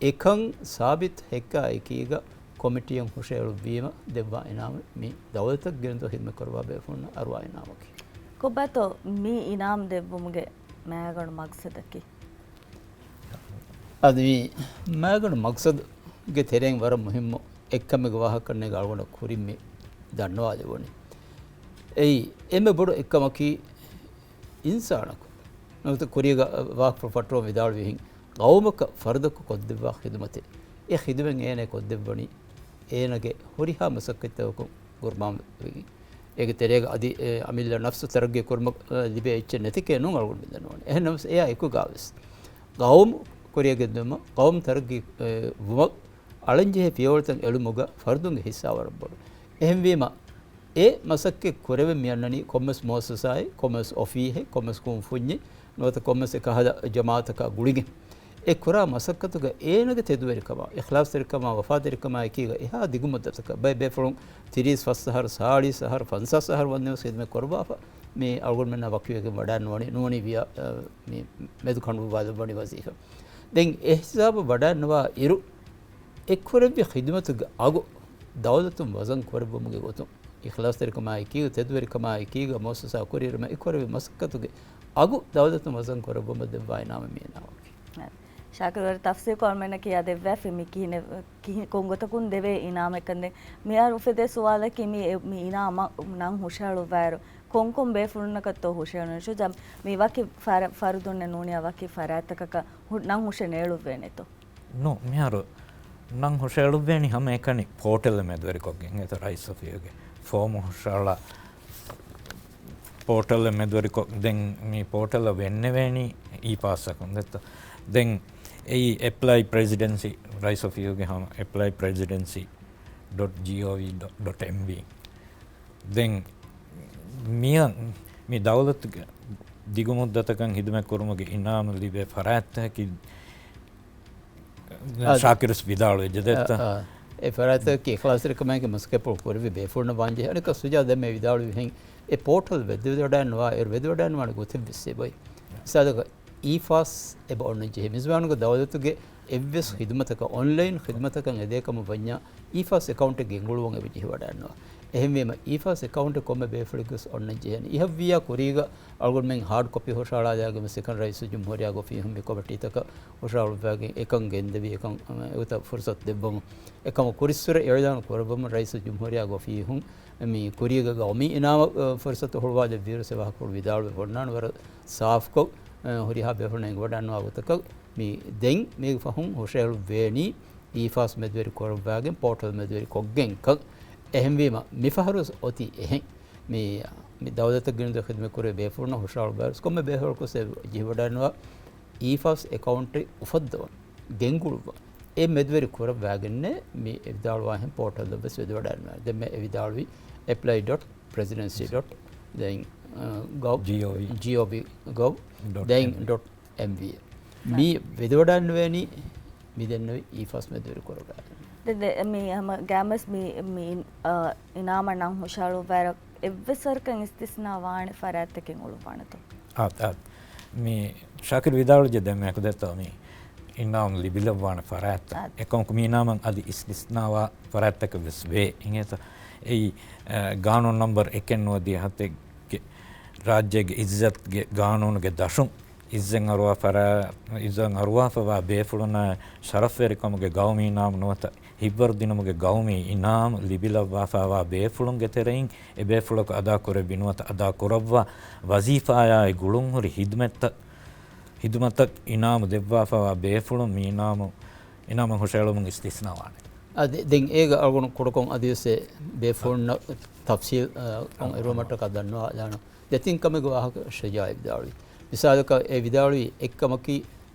އެކަން ސާބިތު ހެއްކާ އެކީގަ ކޮމިޓީއަށް ހުށަހެޅުއްވީމަ ދެއްވާ އިނާމެއް. މި ދައުލަތަށް ގެންދަވާ ޚިދުމަތް ކުރައްވާ ބޭފުޅުންނަށް އަރުވާ އިނާމަކީ. ކޮބާތޯ މި އިނާމް ދެއްވުމުގެ މައިގަނޑު މަގްސަދަކީ؟ އަދި މި މައިގަނޑު މަގްސަދުގެ ތެރެއިން ވަރަށް މުހިއްމު އެއްކަމެއްގެ ވާހަކަ ކަންނޭނގެ އަޅުގަނޑަށް ކުރިން މި ދަންނަވާލެވުނީ. އެއީ، އެންމެ ބޮޑު އެއްކަމަކީ އިންސާނަކު ނުވަތަ ކުރީގަ ވާހަކަފުޅު ފައްޓަވަން ވިދާޅުވިހެން، ޤައުމަކަށް ފަރުދަކަށް ކޮށްދެއްވާ ޚިދުމަތެއް. އެ ޚިދުމަތް އޭނަ ކޮށްދެއްވަނީ އޭނަގެ ހުރިހާ މަސައްކަތްތަކަކުން ގުރުބާންވެގެން. އޭގެ ތެރޭގަ އަދި އެ އަމިއްލަ ނަފްސު ތަރައްގީ ކުރުމަށް، އަ، ލިބޭ އެއްޗެއް ނެތިކޭ ނޫން އަޅުގަނޑު މި ދަންނަވަނީ. އެހެންނަމަވެސް އެއާ އެކުގަވެސް ޤައުމު ކުރިއަށް ގެންދިއުމަށް، ޤައުމު ތަރައްގީ، އެ، ވުމަށް އަޅަންޖެހޭ ފިޔަވަޅުތައް އެޅުމުގަ ފަރުދުންގެ ހިއްސާ ވަރަށް ބޮޑު. އެހެންވީމަ، އެ މަސައްކަތް ކުރެވެން މިއަންނަނީ ކޮންމެސް މުއައްސަސާއެއް، ކޮންމެސް އޮފީހެއް، ކޮންމެސް ކުންފުންޏެއް، ނުވަތަ ކޮންމެސް އެކަހަލަ ޖަމާއަތަކާ ގުޅިގެން. އެ ކުރާ މަސައްކަތުގަ އޭނަގެ ތެދުވެރިކަމާ، އިޚްލާޞްތެރިކަމާ، ވަފާތެރިކަމާ އެކީގަ އެހާ ދިގު މުއްދަތަކަށް ބައެއް ބޭފުޅުން ތިރީސް ފަސް އަހަރު، ސާޅީސް އަހަރު، ފަންސާސް އަހަރު ވަންދެންވެސް ޚިދުމަތް ކުރައްވާފަ، މި އަޅުގަނޑުމެންނާ ވަކިވެގެން ވަޑައިނުވަނީ، ނޫނީ ވިޔަ، އަ، މި މެދު ކަނޑުވާލައްވަނީ ވަޒީފާ. ދެން އެ ހިސާބަށް ވަޑައިނުވާ އިރު، އެ ކުރެއްވި ޚިދުމަތުގެ އަގު ދައުލަތުން ވަޒަން ކުރެއްވުމުގެ ގޮތުން، އިޚްލާޞްތެރިކަމާއެކީގަ، ތެދުވެރިކަމާއެކީގަ، މުއައްސަސާ ކުރިއެރުމަށް އެ ކުރެއްވި މަސައްކަތުގެ އަގު ދައުލަތުން ވަޒަން ކުރެއްވުމަށް ދެއްވާ އިނާމެއް މި އިނާމަކީ. ޝާކިރު ވަރަށް ތަފްސީލްކޮށް އަޅުމެންނަށް ކިޔާދެއްވާފި މި ކިހިނެއް، ކިހި-، ކޮން ގޮތަކުން ދެވޭ އިނާމެއްކަން. ދެން މިހާރު އުފެދޭ ސުވާލަކީ މި އެ-، މި އިނާމަށް ނަން ހުށަހެޅުއްވާއިރު ކޮންކޮން ބޭފުޅުންނަކަށްތޯ ހުށަހެޅުނީ؟ ޝުޖާ، މި ވަކި ފަރ-، ފަރުދުންނެއް ނޫނިއްޔާ ވަކި ފަރާތްތަކަކަށް ހު-، ނަން ހުށަނޭޅުއްވޭނެތޯ؟ ނޫ، މިހާރު ނަން ހުށައެޅުއްވޭނީ ހަމައެކަނި ޕޯޓަލް މެދުވެރިކޮށްގެން. އެތަ ރައީސް އޮފީހުގެ ފޯމު ހުށައަޅާ ޕޯޓަލް މެދުވެރިކޮށް، ދެން މި ޕޯޓަލަށް ވެންނެވޭނީ އީ ފާސްއަކުން ދެއްތަ؟ ދެން އެއީ އެޕްލައި ޕްރެޒިޑެންސީ، ރައީސް އޮފީހުގެ ހަމަ އެޕްލައި ޕްރެޒިޑެންސީ ޑޮޓް ޖީ އޯ ވީ ޑޮޓް އެމް ވީ. ދެން މިއަށް މި ދައުލަތުގެ ދިގުމުއްދަތަކަށް ހިދުމަތް ކުރުމުގެ އިނާމު ލިބޭ ފަރާތްތަކަކީ އާ، ޝާކިރުސް ވިދާޅުވެއްޖެ ދެއްތަ؟ އާ، އާ. އެ ފަރާތްތަކަކީ އިޚްލާޞްތެރިކަމާއެކީ މަސައްކަތްޕުޅު ކުރެއްވި ބޭފުޅުންނަށް ވާންޖެހޭ. އަނެއްކާ ސުޖާ ދެންމެ ވިދާޅުވިހެން އެ ޕޯޓަލް ވެދެވަޑައިނުވާ އޭރު ވެދެވަޑައިނުވާނެ ގޮތެއްވެސް އެބައޮތް. މިސާލަކަށް އީ ފާސް އެބަ އޮންނަން ޖެހޭ. މިޒުވާނުގެ ދައުލަތުގެ އެއްވެސް ޚިދުމަތަކަށް، އޮންލައިން ޚިދުމަތަކަށް އެދޭކަމަށް ވަންޏާ އީ ފާސް އެކައުންޓެއް ގެންގުޅުވަން އެބަ ޖެހިވަޑައިނުވާ. އެހެންވީމަ އީ ފާސް އެކައުންޓެއް ކޮންމެ ބޭފުޅެއްގެވެސް އޮންނަން ޖެހޭނެ. އިހަށްވިއްޔާ ކުރީގަ އަޅުގަނޑުމެން ހާޑް ކޮޕީ ހުށަހަޅާލާގެން ސެކަންޑް ރައީސުލްޖުމްހޫރިއްޔާގެ އޮފީހުން މި ކޮމިޓީތަކަށް ހުށަހަޅުއްވާގެން އެކަން ގެންދެވި، އެކަން އެގޮތަށް ފުރުސަތު ދެއްވަމުން. އެކަމަށް ކުރިއްސުރެ އިޢުލާނު ކުރައްވަމުން ރައީސުލްޖުމްހޫރިއްޔާގެ އޮފީހުން މި ކުރީގަ ގައުމީ އިނާމަށް، އަ، ފުރުސަތު ހުޅުވާލެއްވިއިރު އެ ވާހަކަފުޅު ވިދާޅުވެ ހުންނާނެ ވަރަށް ސާފުކޮށް، އަ، ހުރިހާ ބޭފުޅުން އެނގިވަޑައިނުވާ ގޮތަކަށް މި ދެން މީގެ ފަހުން ހުށަހެޅުއްވޭނީ އީ ފާސް މެދުވެރި ކުރައްވާގެން ޕޯޓަލް މެދުވެރި ކޮށްގެންކަން. އެހެންވީމަ މިފަހަރުވެސް އޮތީ އެހެން. މި، މި ދައުލަތަށް ގެންދަވާ ޚިދުމަތް ކުރެވޭ ބޭފުޅުންނަށް ހުށަހަޅުއްވާއިރު ކޮންމެ ބޭފުޅަކުވެސް ޖެހިވަޑައިނުވާ އީ ފާސް އެކައުންޓެއް އުފައްދަވަން، ގެންގުޅުއްވަން، އެ މެދުވެރި ކުރައްވާގެންނޭ މި ވިދާޅުވާހެން ޕޯޓަލްއަށްވެސް ވެދެވަޑައިނުވާ. ދެންމެ އެ ވިދާޅުވީ އެޕްލައި ޑޮޓް ޕްރެޒިޑެންސީ ޑޮޓް ދެން، އަ، ގޮވް، ޖީ އޯ ވީ. ޖީ އޯ ވީ ގޮވް، ޑޮޓް ދެން އެމް. ޑޮޓް އެމް ވީ. މި ވެދެވަޑައިނުވޭނީ މި ދެންނެވި އީ ފާސް މެދުވެރި ކުރައްވާ. ދެ-، ދެ-، މި ހަމަ ގައިމުވެސް މި، މި، އަ، އިނާމަށް ނަން ހުށަހަޅުއްވާއިރު އެއްވެސް ވަރަކަށް އިސްތިސްނާ ވާނެ ފަރާތްތަކެއް އުޅުއްވާނެތޯ؟ އާ، އާ. މި ޝާކިރު ވިދާޅުވެއްޖެ ދެންމެ އެކުދެއްތޯ މި އިނާމް ލިބިލައްވާނެ ފަރާތްތައް. އާ. އެކަމަކު މި އިނާމަށް އަދި އިސްތިސްނާވާ ފަރާތްތަކެއް ވެސް ވޭ. އިނގޭތަ؟ އެއީ، އަ، ގާނޫނު ނަމްބަރު އެކެއް ނުވަދިހަ ހަތެއްގެ ރާއްޖޭގެ އިއްޒަތްގެ ގާނޫނުގެ ދަށުން އިއްޒަތް އަރުވާ ފަރާ-، އިއްޒަތް އަރުވާފަވާ ބޭފުޅުންނަށް ޝަރަފްވެރިކަމުގެ ގައުމީ އިނާމު ނުވަތަ ހިތްވަރުދިނުމުގެ ގައުމީ އިނާމު ލިބިލައްވާފަވާ ބޭފުޅުންގެ ތެރެއިން އެ ބޭފުޅަކު އަދާކުރެއްވި ނުވަތަ އަދާ ކުރައްވާ ވަޒީފާއާއި ގުޅުންހުރި ހިދުމަތްތައް، ހިދުމަތަށް އިނާމު ދެއްވާފަވާ ބޭފުޅުން މި އިނާމު، އިނާމަށް ހުށައެޅުމުން އިސްތިސްނާވާނެ. އާ، ދެ-، ދެން އޭގަ އަޅުގަނޑު ކުޑަކޮށް އަދިވެސް އެ ބޭފުޅުންނަށް ތަފްސީލް، އާ، ކޮށް އެރުވުމަށްޓަކާ ދަންނަވާލާނަން. ދެތިން ކަމެއްގެ ވާހަކަ ޝުޖާއް ވިދާޅުވި. މިސާލަކަށް އެ ވިދާޅުވީ އެއްކަމަކީ،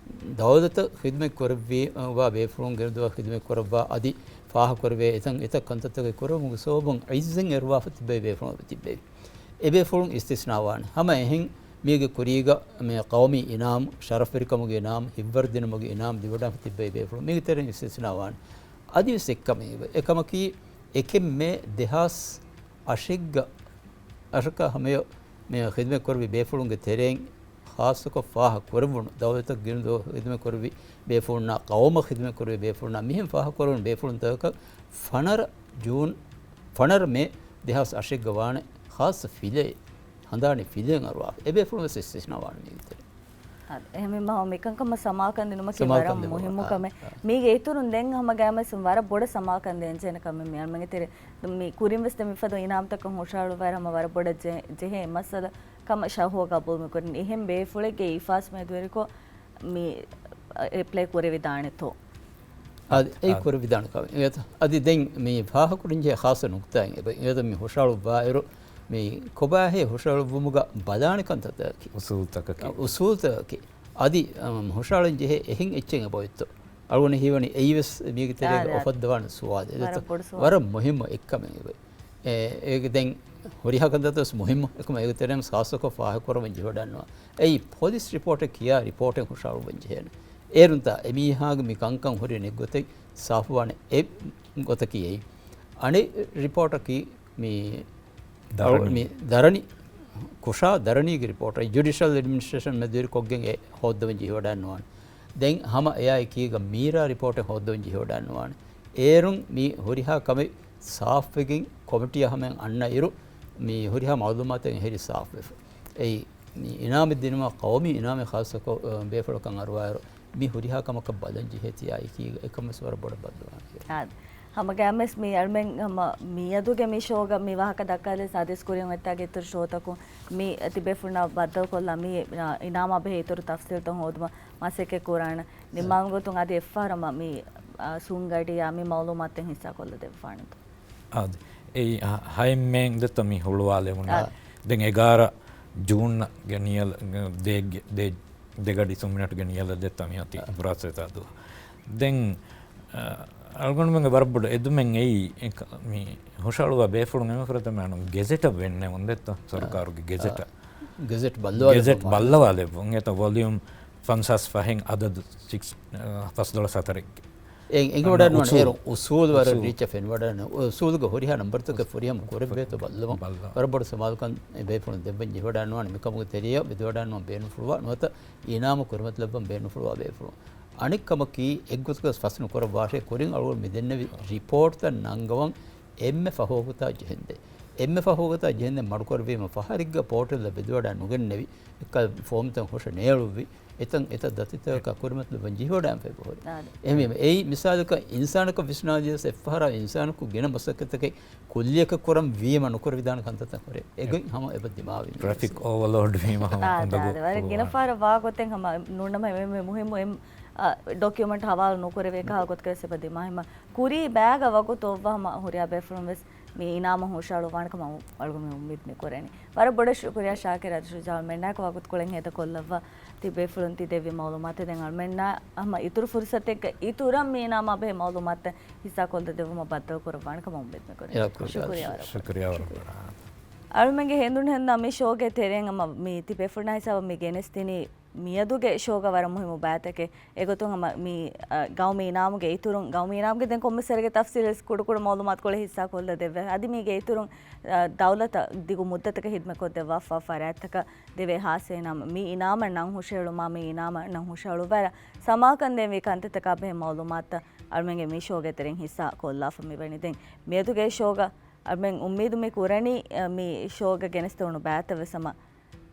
ދައުލަތަށް ޚިދުމަތް ކުރެއްވީ، އަ، ވާ ބޭފުޅުން ގެންދުވާ ޚިދުމަތް ކުރައްވާ އަދި ފާހަގަކުރެވޭ އެތަން އެތައް ކަންތައްތަކެއް ކުރެވުމުގެ ސަބަބުން އިއްޒަތް އެރުވާފަ ތިއްބެވި ބޭފުޅުން ތިއްބެވި. އެ ބޭފުޅުން އިސްތިސްނާވާނެ. ހަމަ އެހެން މީގެ ކުރީގަ މި ޤައުމީ އިނާމު، ޝަރަފްވެރިކަމުގެ އިނާމު، ހިތްވަރުދިނުމުގެ އިނާމު ދިވެޑާފަ ތިއްބެވި ބޭފުޅުން މީގެ ތެރެއިން އިސްތިސްނާވާނެ. އަދިވެސް އެއްކަމެއް އެކަމަކީ، އެކެއް މޭ ދެހާސް އަށެއްގަ، އަށަކަށް ހަމަޔަށް މި ޚިދުމަތް ކުރެއްވި ބޭފުޅުންގެ ތެރެއިން ޚާއްޞަކޮށް ފާހަގަ ކުރެވުނު، ދައުލަތަށް ގެންދުވަ ޚިދުމަތް ކުރެއްވި ބޭފުޅުންނާ، ޤައުމަށް ޚިދުމަތް ކުރެއްވި ބޭފުޅުންނާ، މިހެން ފާހަގަ ކުރެވުނު ބޭފުޅުންތަކަކަށް ފަނަރަ ޖޫން، ފަނަރަ މޭ ދެހާސް އަށެއްގަ ވާނެ ޚާއްޞަ ފިލައެއް، ހަނދާނީ ފިލައެއް އަރުވާފަ. އެ ބޭފުޅުން ވެސް އިސްތިސްނާ ވާނެ މީގެ ތެރެއިން. އާދެ، އެހެންވީމަ މިކަންކަމަށް ސަމާލުކަން ދިނުމަކީ ސަމާލުކަން ވަރަށް ދިނުމަށް، މުހިއްމު އާ، ކަމެއް. އާ. މީގެ އިތުރުން ދެން ހަމަ ގައިމުވެސް ވަރަށް ބޮޑަށް ސަމާލުކަން ދޭންޖެހޭނެ ކަމެއް މި އަޅުމެންގެ ތެރޭ. މި ކުރިން ވެސް ދެން މިފަދަ އިނާމްތަކަށް ހުށަހަޅުއްވާއިރު ހަމަ ވަރަށް ބޮޑަށް ޖެ-، ޖެހޭ މައްސަލަ ކަމަށް ޝަހުވާ ގަބޫލު މިކުރަނީ. އެހެން ބޭފުޅެއްގެ އިފާސް މެދުވެރިކޮށް މި އެޕްލައި ކުރެވިދާނެތޯ؟ އަދި އެއީ އާ. ކުރެވިދާނެ ކަމެއް. އިނގޭތަ؟ އަދި ދެން މި ފާހަގަކުރަންޖެހޭ ޚާއްޞަ ނުކުތާއެއް އެބަ، އިނގޭތަ؟ މި ހުށަހަޅުއްވާއިރު، މި ކޮބާހޭ ހުށަހަޅުއްވުމުގަ ބަލާނެ ކަންތައްތަކަކީ؟ އުސޫލުތަކަކީ. އުސޫލުތަކަކީ. އަދި، އަ، ހުށަހަޅަން ޖެހޭ އެހެން އެއްޗެއް އެބައޮތްތޯ؟ އަޅުގަނޑަށް ހީވަނީ އެއީވެސް މީގެ ތެރޭގަ އާ، އާ. އުފައްދަވާނެ ސުވާލެއް. ވަރަށް ބޮޑު ސުވާލެއް. ވަރަށް މުހިއްމު އެއްކަމެއް އެބަ. އެ، އޭގެ ދެން ހުރިހާ ކަންތައްތައް ވެސް މުހިއްމު. އެކަމަ އޭގެ ތެރެއިން ޚާއްޞަކޮށް ފާހަގަކުރައްވަން ޖެހިވަޑަންނަވާ. އެއީ ޕޮލިސް ރިޕޯޓެއް ކިޔާ ރިޕޯޓެއް ހުށަހަޅުއްވަން ޖެހޭނެ. އޭރުންތާ އެމީހާގެ މި ކަންކަން ހުރި ނެތް ގޮތެއް ސާފުވާނެ އެއް ގޮތަކީ އެއީ. އަނެއް ރިޕޯޓަކީ މި ދަރަނި. މި ދަރަނި، ކުށާ ދަރަނީގެ ރިޕޯޓަށް ޖުޑިޝަލް އެޑްމިނިސްޓްރޭޝަން މެދުވެރިކޮށްގެން އެ ހޯއްދަވަން ޖެހިވަޑަންނަވާނެ. ދެން ހަމަ އެއާއެކީގަ މީރާ ރިޕޯޓެއް ހޯއްދަވަން ޖެހިވަޑަންނަވާނެ. އޭރުން މި ހުރިހާ ކަމެއް ސާފުވެގެން ކޮމިޓީއަށް ހަމައަށް އަންނަ އިރު، މި ހުރިހާ މައުލޫމާތެއް އެހެރީ ސާފުވެފަ. އެއީ، މި އިނާމެއް ދިނުމަށް ޤައުމީ އިނާމެއް ޚާއްޞަކޮށް، އަ، ބޭފުޅަކަށް އަރުވާއިރު، މި ހުރިހާ ކަމަކަށް ބަލަން ޖެހޭތީ އެކަން ވެސް ވަރަށް ބޮޑަށް ބައްލަވާނެ. އާ، ހަމަ ގައިމުވެސް މި އަޅުމެން ހަމަ މިއަދުގެ މި ޝޯގަ މި ވާހަކަ ދައްކާލިސް އަދިސް ކުރިން އޮތްތާގެ އިތުރު ޝޯތަކުން މި ތިބޭފުޅުންނާ ބައްދަލުކޮށްލާ މި، އިނާމާ ބެހޭ އިތުރު ތަފްސީލްތައް ހޯދުމަށް މަސައްކަތް ކުރާނެ. ނިންމާލުމުގެ ގޮތުން އަދި އެއްފަހަރަށް މި، އާ، ސުންގަޑިއާ މި މައުލޫމާތުތައް ހިއްސާކޮށްލަ ދެއްވާނެތޯ؟ އާދެ. އެއީ، އަ، ހައެއް މޭން ދެއްތޯ މި ހުޅުވާލެވުނީ. އާ. ދެން އެގާރަ ޖޫންގެ ނިޔަލަ، ދޭއްގެ، ދޭ، ދެގަޑި ސުން މިނެޓްގެ ނިޔަލަ ދެއްތޯ މި އޮތީ އާ. ބުރާސްވެތާ ދުވަހު. ދެން، އަ، އަޅުގަނޑުމެންގެ ވަރަށް ބޮޑު އެދުމެއް އެއީ، އެ ކަ، މި ހުށަހަޅުވާ ބޭފުޅުން އެންމެ ފުރަތަމަ ގެޒެޓަށް ވެންނެވުން ދެއްތޯ، އާ. ސަރުކާރުގެ ގެޒެޓަށް. އާ. ގެޒެޓް ބައްލަވާލެއްވުން. ގެޒެޓް ބައްލަވާލެއްވުން. އެތަ ވޮލިއުމް ފަންސާސް ފަހެއް އަދަދު ސިކްސް، އަ، ފަސްދޮޅަސް ހަތަރެއްގެ. އެ، އެނގިވަޑަން ނޫން އުސޫލު. އޭރު އުސޫލު ވަރަށް ރީއްޗަށް ފެނިވަޑަން. އުސޫލުގެ ހުރިހާ ނަންބަރުތަކެއް ފުރިހަމަ ކުރެއްވޭތޯ ބައްލަވަން. ބައްލަވަން. ވަރަށް ބޮޑު ސަމާލުކަން އެ ބޭފުޅުން ދެއްވަން ޖެހިވަޑަން ނުވާނެ. މިކަމުގެ ތެރެއަށް ވެދިވަޑަން ނުވާ ބޭނުންފުޅުވާ ނުވަތަ އިނާމު ކުރިމަތިލައްވަން ބޭނުންފުޅުވާ ބޭފުޅުން. އަނެއް ކަމަކީ އެއްގޮތަކަސް ފަސް ނުކުރައްވާށޭ ކުރިން އަޅުގަނޑު މި ދެންނެވި ރިޕޯޓްތައް ނަންގަވަން އެންމެ ފަހު ވަގުތާ ޖެހެންދޭ. އެންމެ ފަހު ވަގުތާ ޖެހެންދޭ މަޑުކުރެއްވީމަ ފަހަރެއްގަ ޕޯޓަލްއަށް ވެދިވަޑަން ނުގެންނެވި. އެކަލް ފޯމްތައް ހުށަ ނޭޅުއްވި. އެތަން އެތައް ދަތިތަކަކާ ކުރިމަތިލައްވަން ޖެހިވަޑައިފައި ހުރި. އާދެ. އެހެންވީމަ އެއީ މިސާލަކަށް އިންސާނަކަށް ވިސްނާލިޔަސް އެއްފަހަރާ އިންސާނަކު ގިނަ މަސައްކަތަކެއް ކުއްލިއަކަށް ކުރަން ވީމަ ނުކުރެވިދާނެ ކަންތައްތައް ހުރޭ. އެގޮތް ހަމަ އެބަ ދިމާވީ މި ޓްރެފިކް އޮވަލޯޑް ވީމަ ހަމަ އާ، އުނދަގޫ ދާ، ދާ، ވަރަށް ގިނަ ފަހަރަށް ވާ ގޮތެއް ހަމަ ނޫން ނަމަ އެންމެ މުހިއްމު އެއް، އަ، ޑޮކިއުމެންޓް ހަވާލު ނުކުރެވޭ ކަހަލަ ގޮތަކަށް ވެސް އެބަ ދިމާ ހިމަ ކުރީ ބައިގަ ވަގުތު އޮއްވާ ހަމަ ހުރިހާ ބޭފުޅުން ވެސް މި އިނާމަށް ހުށަހަޅުއްވާނެ ކަމަށް އަޅުގަނޑު އުއްމީދު މި ކުރަނީ. ވަރަށް ބޮޑަށް ޝުކުރިޔާ ޝާކިރް އަދި ޝުޖާ އަޅުމެންނާއެކު ވަގުތުކޮޅެއް ހޭދަކޮށްލައްވާ ތި ބޭފުޅުން ތި ދެއްވި މައުލޫމާތަށް. ދެން އަޅުމެންނާ ހަމަ އިތުރު ފުރުސަތެއްގަ އިތުރަށް މި އިނާމާ ބެހޭ މައުލޫމާތުތައް ހިއްސާކޮށްލަ ދެއްވުމަށް ބައްދަލު ކުރައްވާނެ ކަމަށް އުއްމީދު މި ކުރަނީ. ޝުކުރިޔާ ވަރަށް ބޮޑަށް. ޝުކުރިޔާ ވަރަށް ބޮޑަށް. އަޅުމެންގެ ހެނދުން ހެންނާ މި ޝޯގެ ތެރެއިން ހަމަ މި ތި ބޭފުޅުންނާ ހިސާބަށް މި ގެނެސްދިނީ މިއަދުގެ ޝޯގަ ވަރަށް މުހިއްމު ބައިތަކެއް. އެގޮތުން ހަމަ މި، އަ، ގައުމީ އިނާމުގެ އިތުރުން، ގައުމީ އިނާމުގެ ދެން ކޮންމެސް ވަރެއްގެ ތަފްސީލް ވެސް ކުޑަކުޑަ މައުލޫމާތުކޮޅެއް ހިއްސާކޮށްލަ ދެއްވޭ. އަދި މީގެ އިތުރުން، އަ، ދައުލަތަށް ދިގު މުއްދަތަކަށް ހިދްމަތްކޮށްދެއްވާފަ ފަރާތްތަކަށް ދެވޭ ހާއްސަ އިނާމު. މި އިނާމަށް ނަން ހުށަހެޅުމާ، މި އިނާމަށް ނަން ހުށަހަޅުއްވާ ސަމާލުކަން ދޭންވީ ކަންތައްތަކާ ބެހޭ މައުލޫމާތުތައް އަޅުމެންގެ މި ޝޯގެ ތެރެއިން ހިއްސާ ކޮށްލާފަ މިވަނީ. ދެން މިއަދުގެ ޝޯގަ އަޅުމެން އުއްމީދު މި ކުރަނީ، އަ، މި ޝޯގަ ގެނެސްދެވުނު ބައިތައް ވެސް ހަމަ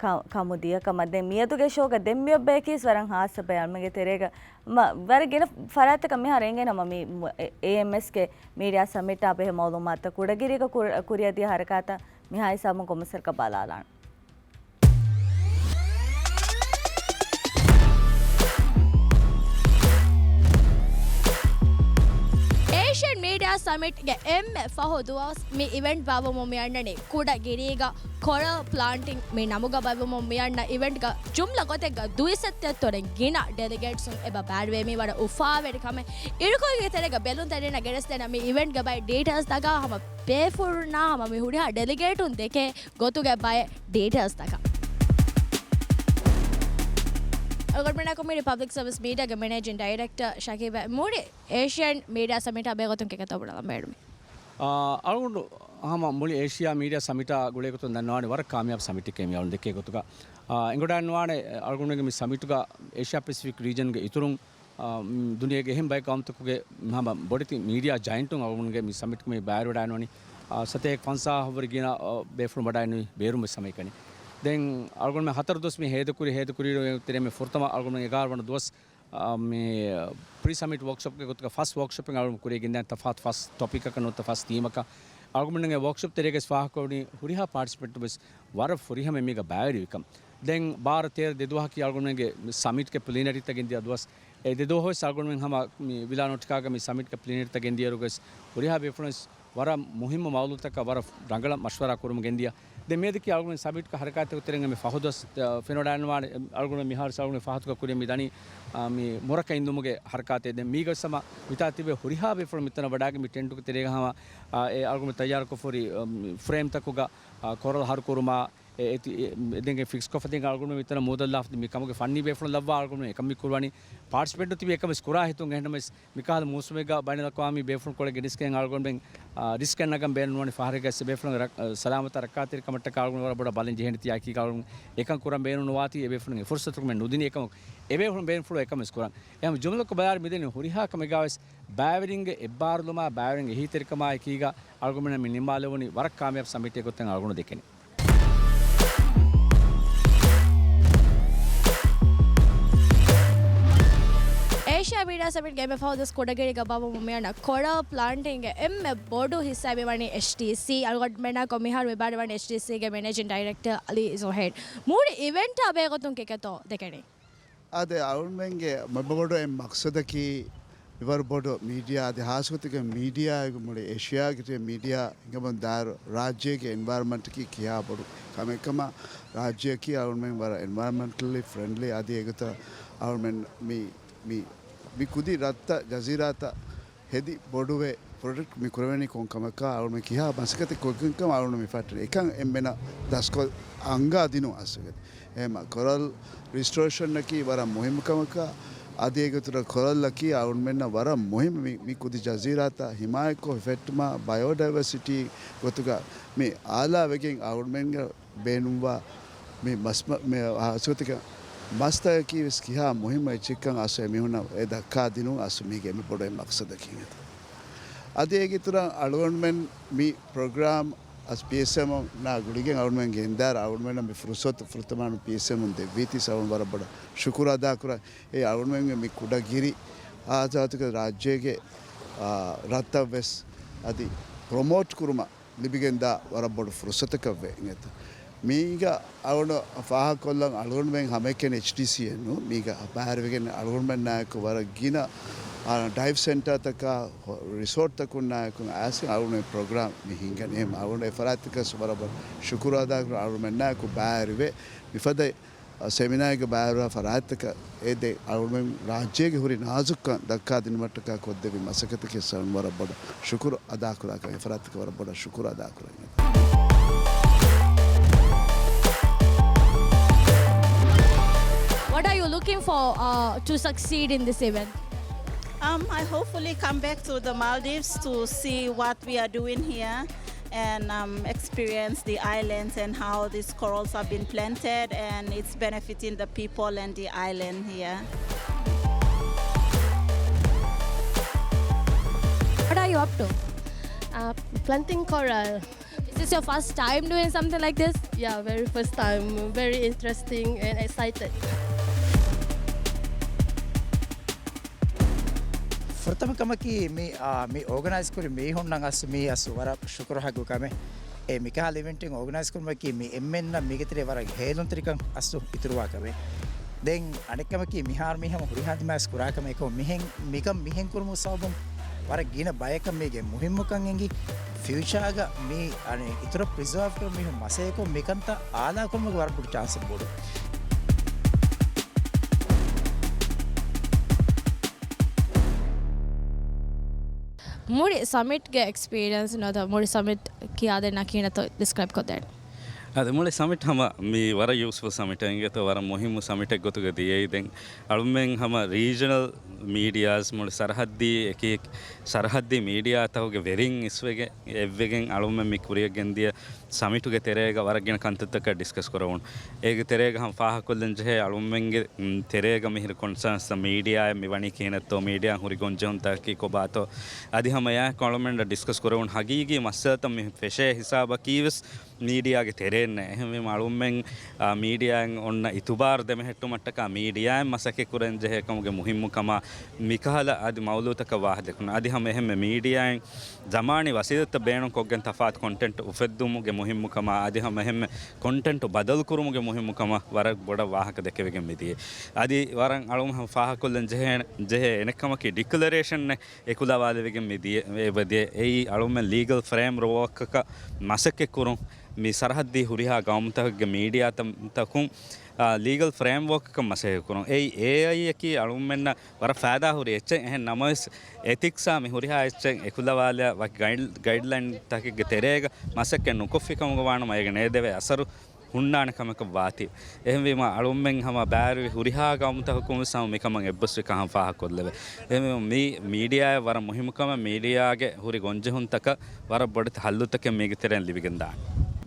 ކަ-، ކަމުދިޔަ ކަމަށް. ދެން މިއަދުގެ ޝޯގަ ދެން މިއޮތް ބަޔަކީސް ވަރަށް ހާއްސަ ބަޔަކު. އަޅުމެންގެ ތެރޭގަ މަ-، ވަރަށް ގިނަ ފަރާތްތަކަށް މިހާރު އެނގޭނެ ހަމަ މި، އެ-، އޭއެމްއެސްގެ މީޑިއާ ސަމިޓާ ބެހޭ މައުލޫމާތުތައް. ކުޑަގިރީގަ ކުރި-، ކުރިއަށް ދިޔަ ހަރަކާތަށް މިހާ ހިސާބުން ކޮންމެސް ވަރަކަށް ބަލާލާނެ. އޭ އޭޝިއަން މީޑިއާ ސަމިޓްގެ އެންމެ ފަހު ދުވަސް މި އިވެންޓް ބާއްވަމުން މިއަންނަނީ ކުޑަ ގިރީގަ ކޮރަލް ޕްލާންޓިން މި ނަމުގަ ބައިވަމުން މިއަންނަ އިވެންޓްގަ ޖުމްލަ ގޮތެއްގަ ދުއިސައްތައަށް ތޮޅެން ގިނަ ޑެލިގޭޓްސުން އެބަ ބައިވެރިވެ މި ވަރަށް އުފާވެރި ކަމެއް. އިރުކޮޅުގެ ތެރޭގަ ބެލުންތެރިންނަށް ގެނެސްދޭނަން މި އިވެންޓްގަ ބައި ޑީޓެއިލްސްތަކާ ހަމަ ބޭފުޅުންނާ ހަމަ މި ހުރިހާ ޑެލިގޭޓުން ދެކޭ ގޮތުގެ ބައެއް ޑީޓެއިލްސްތަކަށް. އަޅުގަނޑުމެންނާ ކޮމިއުނިޓީ ޕަބްލިކް ސަރވިސް މީޑިއާގެ މެނޭޖިން ޑައިރެކްޓަރ ޝަކީބް މޫނި އޭޝިއަން މީޑިއާ ސަމިޓާ ބެހޭގޮތުން ކިކަތޯ ބުނާލަން ބޭނުމީ. އާ، އަޅުގަނޑު ހަމަ މުޅި އޭޝިއާ މީޑިއާ ސަމިޓާ ގުޅޭގޮތުން ދަންނަވާނެ ވަރަށް ކާމިޔާބު ސަމިޓެކޭ މި އަޅުގަނޑު ދެކޭ ގޮތުގަ. އާ، އެނގިވަޑައިގަންނަވާނެ އަޅުގަނޑުގެ މި ސަމިޓުގަ އޭޝިއާ ޕެސިފިކް ރީޖަންގެ އިތުރުން، އާ، ދުނިޔޭގެ އެހެން ބައެއް ޤައުމުތަކުގެ ހަމަ ބޮޑެތި މީޑިއާ ޖައިންޓުން އަޅުގަނޑުގެ މި ސަމިޓްގަ މި ބައިވެރިވަޑައިގަންނަވަނީ. އާ، ސަތޭކަ ފަންސާހަށް ވަރަށް ގިނަ، އާ، ބޭފުޅުން ވަޑައިގަންނަވަނީ ބޭރުން ވެސް ހަމައެކަނި. ދެން އަޅުގަނޑުމެން ހަތަރު ދުވަސް މި ހޭދަކުރި، ހޭދަކުރި ތެރޭ މި ފުރަތަމަ އަޅުގަނޑުމެން އެގާރަ ވަނަ ދުވަސް އާ، މި ޕްރީ ސަމިޓް ވޯކްޝޮޕްގެ ގޮތުގަ ފަސްޓް ވޯކްޝޮޕެއް އަޅުގަނޑު ކުރިޔަށް ގެންދާނެ ތަފާތު ފަސް ޓޮޕިކަކަށް ނުވަތަ ފަސް ތީމަކަށް. އަޅުގަނޑުމެންގެ ވޯކްޝޮޕް ތެރޭގަސް ފާހަގަކުރަނީ ހުރިހާ ޕާޓިސިޕެންޓު ވެސް ވަރަށް ފުރިހަމަ މީގަ ބައިވެރިވިކަން. ދެން ބާރަ ތޭރަ ދެދުވަހަކީ އަޅުގަނޑުމެންގެ ސަމިޓްގެ ޕްލީނަރީތައް ގެންދިޔަ ދުވަސް. އެ ދެ ދުވަހު ވެސް އަޅުގަނޑުމެން ހަމަ މި ވިލާ ނޯޓިކާގަ މި ސަމިޓްގެ ޕްލީނަރީތައް ގެންދިޔައިރުގަސް ހުރިހާ ބޭފުޅުން ވެސް ވަރަށް މުހިއްމު މައުލޫމާތުތަކަށް ވަރަށް ރަނގަޅަށް މަޝްވަރާ ކުރުމުން ގެންދިޔަ. ދެން މިއަދަކީ އަޅުގަނޑު ސަމިޓްގެ ހަރަކާތްތަކުގެ ތެރެއިން މި ފަހު ދުވަސް، އަ، ފެނިވަޑައިގަންނަވާނެ. އަޅުގަނޑު މިހާރު އަޅުގަނޑު ފާހަގަކުރި މި ދަނީ، އަ، މި މުރަކަ އިންދުމުގެ ހަރަކާތެއް. ދެން މީގަ ވެސް ހަމަ މިތާ ތިބޭ ހުރިހާ ބޭފުޅުން މިތަނަށް ވަޑައިގެން މި ޓެންޓުގެ ތެރޭގަ ހަމަ، އަ، އެ އަޅުގަނޑު ތައްޔާރުކޮށްފަ ހުރި، އަ، މި ފްރޭމްތަކުގަ، އަ، ކޮރަލް ހަރުކުރުމާ، އެ، އެ، އެ، ދެން އެ ފިކްސް ކޮށްފަ ދެން އަޅުގަނޑު މިތަނަށް މޫދަށް ލާފަ މި ކަމުގެ ފަންނީ ބޭފުޅުން ލައްވާ އަޅުގަނޑު އެކަން މި ކުރުވަނީ. ޕާޓިސިޕެންޓު ތިބި އެކަމެސް ކުރާ ހިތުން އެހެންނަމަވެސް މިކަހަލަ މޫސުމެއްގަ ބައިނަލްއަޤްވާމީ ބޭފުޅުން ކޮޅެއް ގެނެސްގެން އަޅުގަނޑުމެން، އާ، ރިސްކެއް ނަގަން ބޭނުންވަނީ ފަހަރެއްގަސް ބޭފުޅުންގެ ރަ-، އާ، ސަލާމަތާ ރައްކާތެރިކަމަށްޓަކާ އަޅުގަނޑު ވަރަށް ބޮޑަށް ބަލަން ޖެހޭނެ ތިޔާ ކީގަ އަޅުގަނޑު އެކަން ކުރަން ބޭނުން ނުވާތީ އެ ބޭފުޅުން އެ ފުރުސަތު މި ނުދިނީ އެކަމަކު އެ ބޭފުޅުން ބޭނުންފުޅު އެކަމެސް ކުރަން. އެހެން ޖުމްލަކޮށް ބަލާއިރު މިދެނީ ހުރިހާ ކަމެއްގަވެސް ބައިވެރިންގެ އެއްބާރުލުމާ ބައިވެރިންގެ އެހީތެރިކަމާ އެކީގަ އަޅުގަނޑުމެން މި ނިންމާލެވުނީ ވަރަށް ކާމިޔާބު ސަމިޓެއް ގޮތެއް އަޅުގަނޑު ދެކެނީ. އޭޝިއާ މީޑިއާ ސަމިޓްގެ އެންމެ ފަހު ދުވަސް ކުޑަގިރީގަ ބާއްވަމުން މިއަންނަ ކޮރަލް ޕްލާންޓިންގެ އެންމެ ބޮޑު ހިއްސާ މިވަނީ އެޗްޑީސީ. އަޅުގަނޑުމެންނާ ކޮ މިހާރު މި ބައިވެރިވަނީ އެޗްޑީސީގެ މެނޭޖިން ޑައިރެކްޓަރ އަލީ ޒުހައިރް. މުޅި އިވެންޓާ ބެހޭގޮތުން ކިކަތޯ ދެކެނީ؟ އާދެ، އަޅުގަނޑުމެންގެ މި ބޮޑު އެއް މަޤްޞަދަކީ، މިވަރު ބޮޑު މީޑިއާ، އަދި ހާއްސަގޮތުގެ މީޑިއާއެކު މުޅި އޭޝިއާގެ މީޑިއާ ހިނގަމުން ދާއިރު ރާއްޖޭގެ އެންވަޔަރަމަންޓަކީ ކިހާ ބޮޑު ކަމެއްކަމަށް، ރާއްޖެއަކީ އަޅުގަނޑުމެން ވަރަށް އެންވަޔަރަމަންޓަލީ ފްރެންޑްލީ، އަދި އެގޮތަށް އަޅުގަނޑުމެން މި، މި، މި ކުދި ރަށްތައް، ޖަޒީރާތައް ހެދި ބޮޑުވެ، ޕްރޮޖެކްޓް މި ކުރެވެނީ ކޮން ކަމަކާ، އަޅުގަނޑުމެން ކިހާ މަސައްކަތެއް ކޮށްގެން ކަމަށް އަޅުގަނޑު މި ފައްޓަނީ. އެކަން އެންމެނަށް ދަސްކޮށް އަންގާ ދިނުން އަސްގެ. އެހެންމަ ކޮރަލް ރިސްޓޯރޭޝަންއަކީ ވަރަށް މުހިއްމު ކަމަކާ، އަދި އެގޮތުން ކޮރަލްއަކީ އަޅުގަނޑުމެންނަށް ވަރަށް މުހިއްމު މި، މި ކުދި ޖަޒީރާތައް ހިމާޔަތްކޮށް ހިފެއްޓުމާ، ބަޔޯޑައިވަރސިޓީ ގޮތުގަ މި އާލާ ވެގެން އަޅުގަނޑުމެންގެ ބޭނުންވާ މި މަސް، މަ-، މި ހާއްސަގޮތުގަ މަސްތަކަކީ ވެސް ކިހާ މުހިއްމު އެއްޗެއްކަން އަސް އެމީހުންނަށް އެ ދައްކާ ދިނުން އަސް މީގެ އެންމެ ބޮޑު އެއް މަޤްޞަދަކީ. އަދި އޭގެ އިތުރަށް އަޅުގަނޑުމެން މި ޕްރޮގްރާމް އަސް ޕީއެސްއެމްއާ ގުޅިގެން އަޅުގަނޑުމެން ގެންދާއިރު އަޅުގަނޑުމެންނަށް މި ފުރުސަތު ފުރަތަމަ ޕީއެސްއެމް ދެއްވީތީ އަޅުގަނޑު ވަރަށް ބޮޑަށް ޝުކުރު އަދާކުރަން. އެ އަޅުގަނޑުމެންގެ މި ކުޑަ ގިރި އާ ޖާތިކަ ރާއްޖޭގެ، އާ، ރަށްތައް ވެސް އަދި ޕްރޮމޯޓް ކުރުމަށް ލިބިގެންދާ ވަރަށް ބޮޑު ފުރުސަތަކަށް ވެ އިނގޭތަ. މީގަ އަޅުގަނޑު ފާހަގަކޮށްލަން އަޅުގަނޑުމެން ހަމައެކަނި އެޗްޑީސީއެއް ނޫން. މީގަ ބައިވެރިވެގެން އަޅުގަނޑުމެންނާއެކު ވަރަށް ގިނަ، އާ، ޑައިވް ސެންޓާތަކާ، ހޮ-، ރިސޯޓްތަކުންނާއެކު އައިސް އަޅުގަނޑު ޕްރޮގްރާމް މި ހިންގަނީ. އެހެން އަޅުގަނޑު އެ ފަރާތްތަކަށް ވަރަށް ބޮޑަށް ޝުކުރު އަދާކުރަން. އަޅުގަނޑުމެންނާއެކު ބައިވެރިވެ މިފަދަ ސެމިނާއެއްގަ ބައިވެރިވާ ފަރާތްތަކަށް އެ ދެ އަޅުގަނޑުމެން ރާއްޖޭގެ ހުރި ނާޒުކްކަން ދައްކާ ދިނުމަށްޓަކާ ކޮށްދެއްވި މަސައްކަތަކީ އަޅުގަނޑު ވަރަށް ބޮޑަށް ޝުކުރު އަދާކުރާކަށް، އެ ފަރާތްތަކަށް ވަރަށް ބޮޑަށް ޝުކުރު އަދާކުރަން. What are you looking for, uh, to succeed in this event? Um, I hopefully come back to the Maldives to see what we are doing here and, um, experience the islands and how these corals have been planted and it's benefiting the people and the island here. What are you up to? Uh, planting coral. Is this your first time doing something like this? Yeah, very first time. Very interesting and excited. ފުރަތަމަ ކަމަކީ މި، އާ، މި އޯގަނައިޒް ކުރި މީހުންނަށް އަސް މީ އަސް ވަރަށް ޝުކުރު ހައްގު ކަމެއް. އެ މިކަހަލަ އިވެންޓެއް އޯގަނައިޒް ކުރުމަކީ މި އެންމެންނަށް މީގެ ތެރޭ ވަރަށް ހޭލުންތެރިކަން އަސް އިތުރުވާ ކަމެއް. ދެން އަނެއް ކަމަކީ މިހާރު މީ ހަމަ ހުރިހާ ދިމާވެސް ކުރާ ކަމެއް. އެކަމަކު މިހެން، މިކަން މިހެން ކުރުމުގެ ސަބަބުން ވަރަށް ގިނަ ބަޔަކަށް މީގެ މުހިއްމުކަން އެނގި، ފިއުޗާގަ މި އަނެއް އިތުރަށް ޕްރިޒާވް ކުރަން މީހުން މަސައްކަތް ކޮށް މިކަންތައް އާލާ ކުރުމުގެ ވަރަށް ބޮޑު ޗާންސެއް ބޮޑު. މުޅި ސަމިޓްގެ އެކްސްޕީރިއަންސް ނުވަތަ މުޅި ސަމިޓް ކިޔާދޭން ނަކީނަތޯ ޑިސްކްރައިބް ކޮށްދޭން. އަދި މުޅި ސަމިޓް ހަމަ މި ވަރަށް ޔޫސްފުލް ސަމިޓެއް އިނގޭތޯ ވަރަށް މުހިއްމު ސަމިޓެއް ގޮތުގަ ދިޔައީ. ދެން އަޅުމެން ހަމަ ރީޖަނަލް މީޑިއާސް މުޅި ސަރަހައްދީ އެކި ސަރަހައްދީ މީޑިއާތަކުގެ ވެރިން އިސްވެގެން އެއްވެގެން އަޅުމެން މި ކުރިއަށް ގެންދިޔަ ސަމިޓުގެ ތެރޭގަ ވަރަށް ގިނަ ކަންތައްތަކަށް ޑިސްކަސް ކުރެވުނު. އޭގެ ތެރޭގަ ހަމަ ފާހަގަކޮށްލަން ޖެހޭ އަޅުމެންގެ، މް، ތެރޭގަ މިހިރި ކޮންސާންސް މީޑިއާއެއް މި ވަނީ ކިހިނެއްތޯ، މީޑިއާ ހުރި ގޮންޖެހުންތަކަކީ ކޮބާތޯ، އަދި ހަމަ އެއާއެކު އަޅުމެންނަށް ޑިސްކަސް ކުރެވުނު ހަގީގީ މައްސަލަތައް މި ފެށޭ ހިސާބަކީވެސް މީޑިއާގެ ތެރޭންނޭ. އެހެންވީމަ އަޅުމެން، އާ، މީޑިއާއިން އޮންނަ އިތުބާރު ދެމެހެއްޓުމަށްޓަކާ މީޑިއާއިން މަސައްކަތް ކުރަން ޖެހޭ ކަމުގެ މުހިއްމުކަމާ މިކަހަލަ އަދި މައުލޫތަކަށް ވާހަކަދެއްކުން. އަދި ހަމަ އެހެންމެ މީޑިއާއިން ޒަމާނީ ވަސީލަތްތައް ބޭނުންކޮށްގެން ތަފާތު ކޮންޓެންޓް އުފެއްދުމުގެ މުހިއްމުކަމާ އަދި ހަމަ އެހެންމެ ކޮންޓެންޓު ބަދަލުކުރުމުގެ މުހިއްމުކަމަށް ވަރަށް ބޮޑަށް ވާހަކަ ދެކެވިގެން މިދިޔަ. އަދި ވަރަށް އަޅުގަނޑު ފާހަގަކޮށްލަން ޖެހޭ، ޖެހޭ އެނެއްކަމަކީ ޑިކްލަރޭޝަންއެއް އެކުލަވާލެވިގެން މިދިޔަ، އެބަދޭ. އެއީ އަޅުމެން ލީގަލް ފްރޭމް ވޯކަކަށް މަސައްކަތް ކުރުން، މި ސަރަހައްދީ ހުރިހާ ގައުމުތަކުގެ މީޑިއާތަކުން، އާ، ލީގަލް ފްރޭމް ވޯކަކަށް މަސައްކަތް ކުރުން. އެއީ އޭއައީއަކީ އަޅުމެންނަށް ވަރަށް ފައިދާ ހުރި އެއްޗެއް. އެހެން ނަމަވެސް، އެތިކްސާ މި ހުރިހާ އެއްޗެއް އެކުލަވާލާ ވަކި ގައިޑް، ގައިޑްލައިންތަކެއްގެ ތެރޭގަ މަސައްކަތް ނުކޮށްފި ކަމުގަ ވާނަމަ، އޭގެ ނޭދެވޭ އަސަރު ހުންނާނެ ކަމަކަށް ވާތީ. އެހެންވީމަ، އަޅުމެން ހަމަ ބައިވެރި ހުރިހާ ގައުމުތަކަކުން ވެސް ހަމަ މިކަމަށް އެއްބަސްވި ކަހަން ފާހަގަކޮށްލެވޭ. އެހެންވީމަ، މި މީޑިއާއަށް ވަރަށް މުހިއްމު ކަމެއް، މީޑިއާގެ ހުރި ގޮންޖެހުންތަކަށް ވަރަށް ބޮޑެތި ހައްލުތަކެއް މީގެ ތެރެއިން ލިބިގެންދާނެ.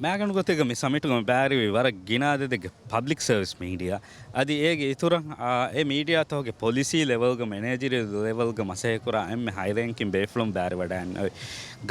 މާގަނޑު ގޮތެއްގަ މި ސަމިޓުގަ ބައިވެރިވި ވަރަށް ގިނަ އަދަދެއްގެ ޕަބްލިކް ސަރވިސް މީޑިއާ. އަދި އޭގެ އިތުރަށް، އާ، އެ މީޑިއާތަކުގެ ޕޮލިސީ ލެވެލްގަ، މެނޭޖަރިއަލް ލެވެލްގަ މަސައްކަތްކުރާ އެންމެ ހައިރެންކިން ބޭފުޅުން ބައިވެރިވަޑައިގަންނަވަން.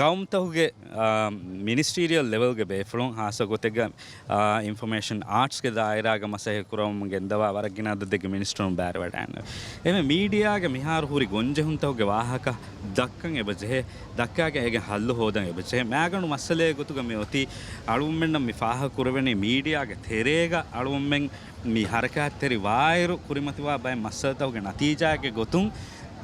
ގައުމުތަކުގެ، އާ، މިނިސްޓީރިއަލް ލެވެލްގެ ބޭފުޅުން، ހާއްސަ ގޮތެއްގަ، އާ، އިންފޮމޭޝަން އާޓްސްގެ ދާއިރާގަ މަސައްކަތްކުރަމުން ގެންދަވާ ވަރަށް ގިނަ އަދަދެއްގެ މިނިސްޓަރުން ބައިވެރިވަޑައިގަންނަވަން. އެމެ މީޑިއާގެ މިހާރު ހުރި ގޮންޖެހުންތަކުގެ ވާހަކަ ދައްކަން އެބަ ޖެހޭ، ދައްކާގެން އޭގެ ހައްލު ހޯދަން އެބަ ޖެހޭ. މާގަނޑު މައްސަލައެއް ގޮތުގަ މި އޮތީ އަޅުގަނޑުމެންނަށް މި ފާހަގަކުރެވެނީ މީޑިއާގެ ތެރޭގަ އަޅުގަނޑުމެން މި ހަރަކާތްތެރިވާއިރު ކުރިމަތިވާ ބައެއް މައްސަލަތަކުގެ ނަތީޖާއެއްގެ ގޮތުން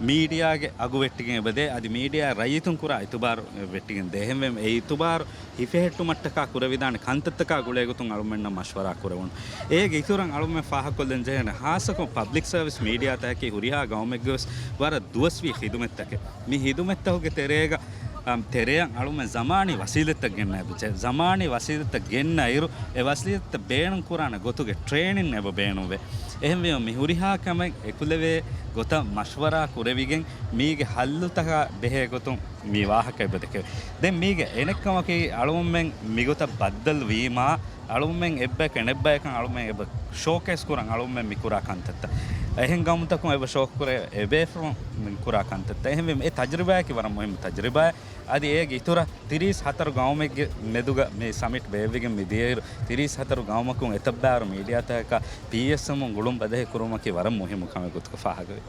މީޑިއާގެ އަގު ވެއްޓިގެން އެބަދޭ، އަދި މީޑިއާ ރައްޔިތުން ކުރާ އިތުބާރު ވެއްޓިގެން ދޭ. އެހެންވެ، އެ އިތުބާރު ހިފެހެއްޓުމަށްޓަކާ ކުރެވިދާނެ ކަންތައްތަކާ ގުޅޭގޮތުން އަޅުމެންނަށް މަޝްވަރާ ކުރެވުނު. އޭގެ އިތުރަށް އަޅުމެން ފާހަގަކޮށްލަން ޖެހޭނެ، ހާއްސަކޮށް ޕަބްލިކް ސަރވިސް މީޑިއާތަކަކީ ހުރިހާ ގައުމެއްގެވެސް ވަރަށް ދުވަސްވީ ޚިދުމަތްތަކެއް. މި ހިދުމަތްތަކުގެ ތެރޭގަ، އަ، ތެރެއަށް އަޅުމެން ޒަމާނީ ވަސީލަތްތައް ގެންނަ އެބަޖެ، ޒަމާނީ ވަސީލަތްތައް ގެންނައިރު، އެ ވަސީލަތްތައް ބޭނުން ކުރާނެ ގޮތުގެ ޓްރޭނިން އެބަ ބޭނުންވޭ. އެހެންވީމަ، މި ހުރިހާ ކަމެއް އެކުލެވޭ ގޮތަށް މަޝްވަރާ ކުރެވިގެން، މީގެ ހައްލުތަކާ ބެހޭ ގޮތުން މި ވާހަކަ އެބަ ދެކެވޭ. ދެން މީގެ އެނެއްކަމަކީ، އަޅުމެން މިގޮތަށް ބައްދަލު ވީމާ، އަޅުމެން އެއްބަޔަކު އެނެއްބަޔަކަށް އަޅުމެން އެބަ ޝޯކޭސް ކުރަން އަޅުމެން މި ކުރާ ކަންތައްތައް. އެހެން ގައުމުތަކުން އެބަ ޝޯކް ކުރޭ އެބޭފުޅުން މި ކުރާ ކަންތައްތައް. އެހެންވީމަ، އެ ތަޖްރިބާއަކީ ވަރަށް މުހިއްމު ތަޖްރިބާއެއް. އަދި އޭގެ އިތުރަށް ތިރީސް ހަތަރު ގައުމެއްގެ މެދުގަ މި ސަމިޓް ބޭއްވިގެން މި ދިޔައިރު، ތިރީސް ހަތަރު ގައުމަކުން އެތައް ބައިވަރު މީޑިއާތަކަކާ ޕީއެސްއެމުން ގުޅުން ބަދަހި ކުރުމަކީ ވަރަށް މުހިއްމު ކަމެއް ގޮތުގަ ފާހަގަވޭ.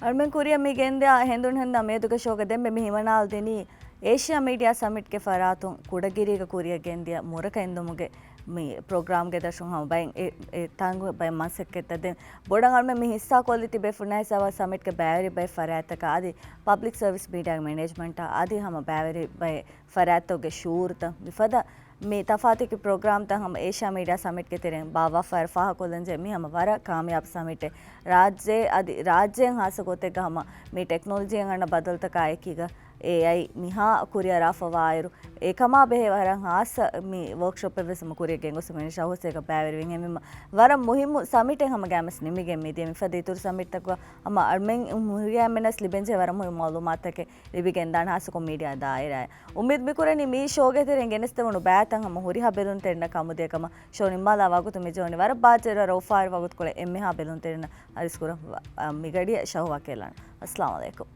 އަޅުމެން ކުރިއަށް މި ގެންދިޔަ ހެނދުން ހެންދާ މިއަދުގެ ޝޯގަ ދެންމެ މި ހިމަނާލަދިނީ އޭޝިއާ މީޑިއާ ސަމިޓްގެ ފަރާތުން ކުޑަގިރީގަ ކުރިއަށް ގެންދިޔަ މުރަ ކެންދުމުގެ މި ޕްރޮގްރާމްގެ ދަށުން ހަމަ ބައެއް އެ، އެ ތަންގު ބައެއް މަސައްކަތްތައް ދެން ބޮޑަށް އަޅުމެން މި ހިއްސާ ކޮށްލި ތިބޭ ފުނައިސާވާ ސަމިޓްގެ ބައިވެރި ބައެއް ފަރާތްތަކާ އަދި ޕަބްލިކް ސަރވިސް މީޑިއާގެ މެނޭޖްމަންޓާ އަދި ހަމަ ބައިވެރި ބައެއް ފަރާތްތަކުގެ ޝުއޫރުތައް މިފަދަ މި ތަފާތު ޕްރޮގްރާމްތައް ހަމަ އޭޝިއާ މީޑިއާ ސަމިޓްގެ ތެރެއިން ބާއްވާފައި ފާހަގަކޮށްލަންޖެހޭ މި ހަމަ ވަރަށް ކާމިޔާބު ސަމިޓެއް. ރާއްޖޭ އަދި ރާއްޖޭން ހާއްސަ ގޮތެއްގަ ހަމަ މި ޓެކްނޮލޮޖީއަށް އަންނަ ބަދަލުތަކާ އެކީގަ އޭއައި މިހާ ކުރިއަރާފަވާއިރު، އެކަމާ ބެހޭ ވަރަށް ހާއްސަ މި ވޯކްޝޮޕެއް ވެސް ހަމަ ކުރިއަށް ގެންގޮސް މިނިސްޓަރ ހުސޭގަ ބައިވެރިވެން ހެންވީމަ، ވަރަށް މުހިއްމު ސަމިޓެއް ހަމަ ގައިމުވެސް ނިމިގެން މިދިޔަ މިފަދަ އިތުރު ސަމިޓްތަކުގަ ހަމަ އަޅުމެން ހުރިހާ އެންމެނަސް ލިބެންޖެހޭ ވަރަށް މުހިއްމު މައުލޫމާތުތަކެއް ލިބިގެންދާނެ ހާއްސަކޮށް މީޑިއާ ދާއިރާއެއް. އުއްމީދު މިކުރަނީ މި ޝޯގެ ތެރެއިން ގެނެސްދެވުނު ބައިތައް ހަމަ ހުރިހާ ބެލުންތެރިންނަށް ކަމުދިޔަ ކަމަށް. ޝޯ ނިންމާލާ ވަގުތު މި ޖެހުނީ ވަރަށް ބާއްޖަވެރި ވަރަށް އުފާވެރި ވަގުތުކޮޅެއް އެންމެހާ ބެލުންތެރިންނަށް އަރިސްކުރަން ވަ-، އަ، މިގަޑިއަށް ޝަހުވާ ކެއްލާނެ. އައްސަލާމު ޢަލައިކުމް.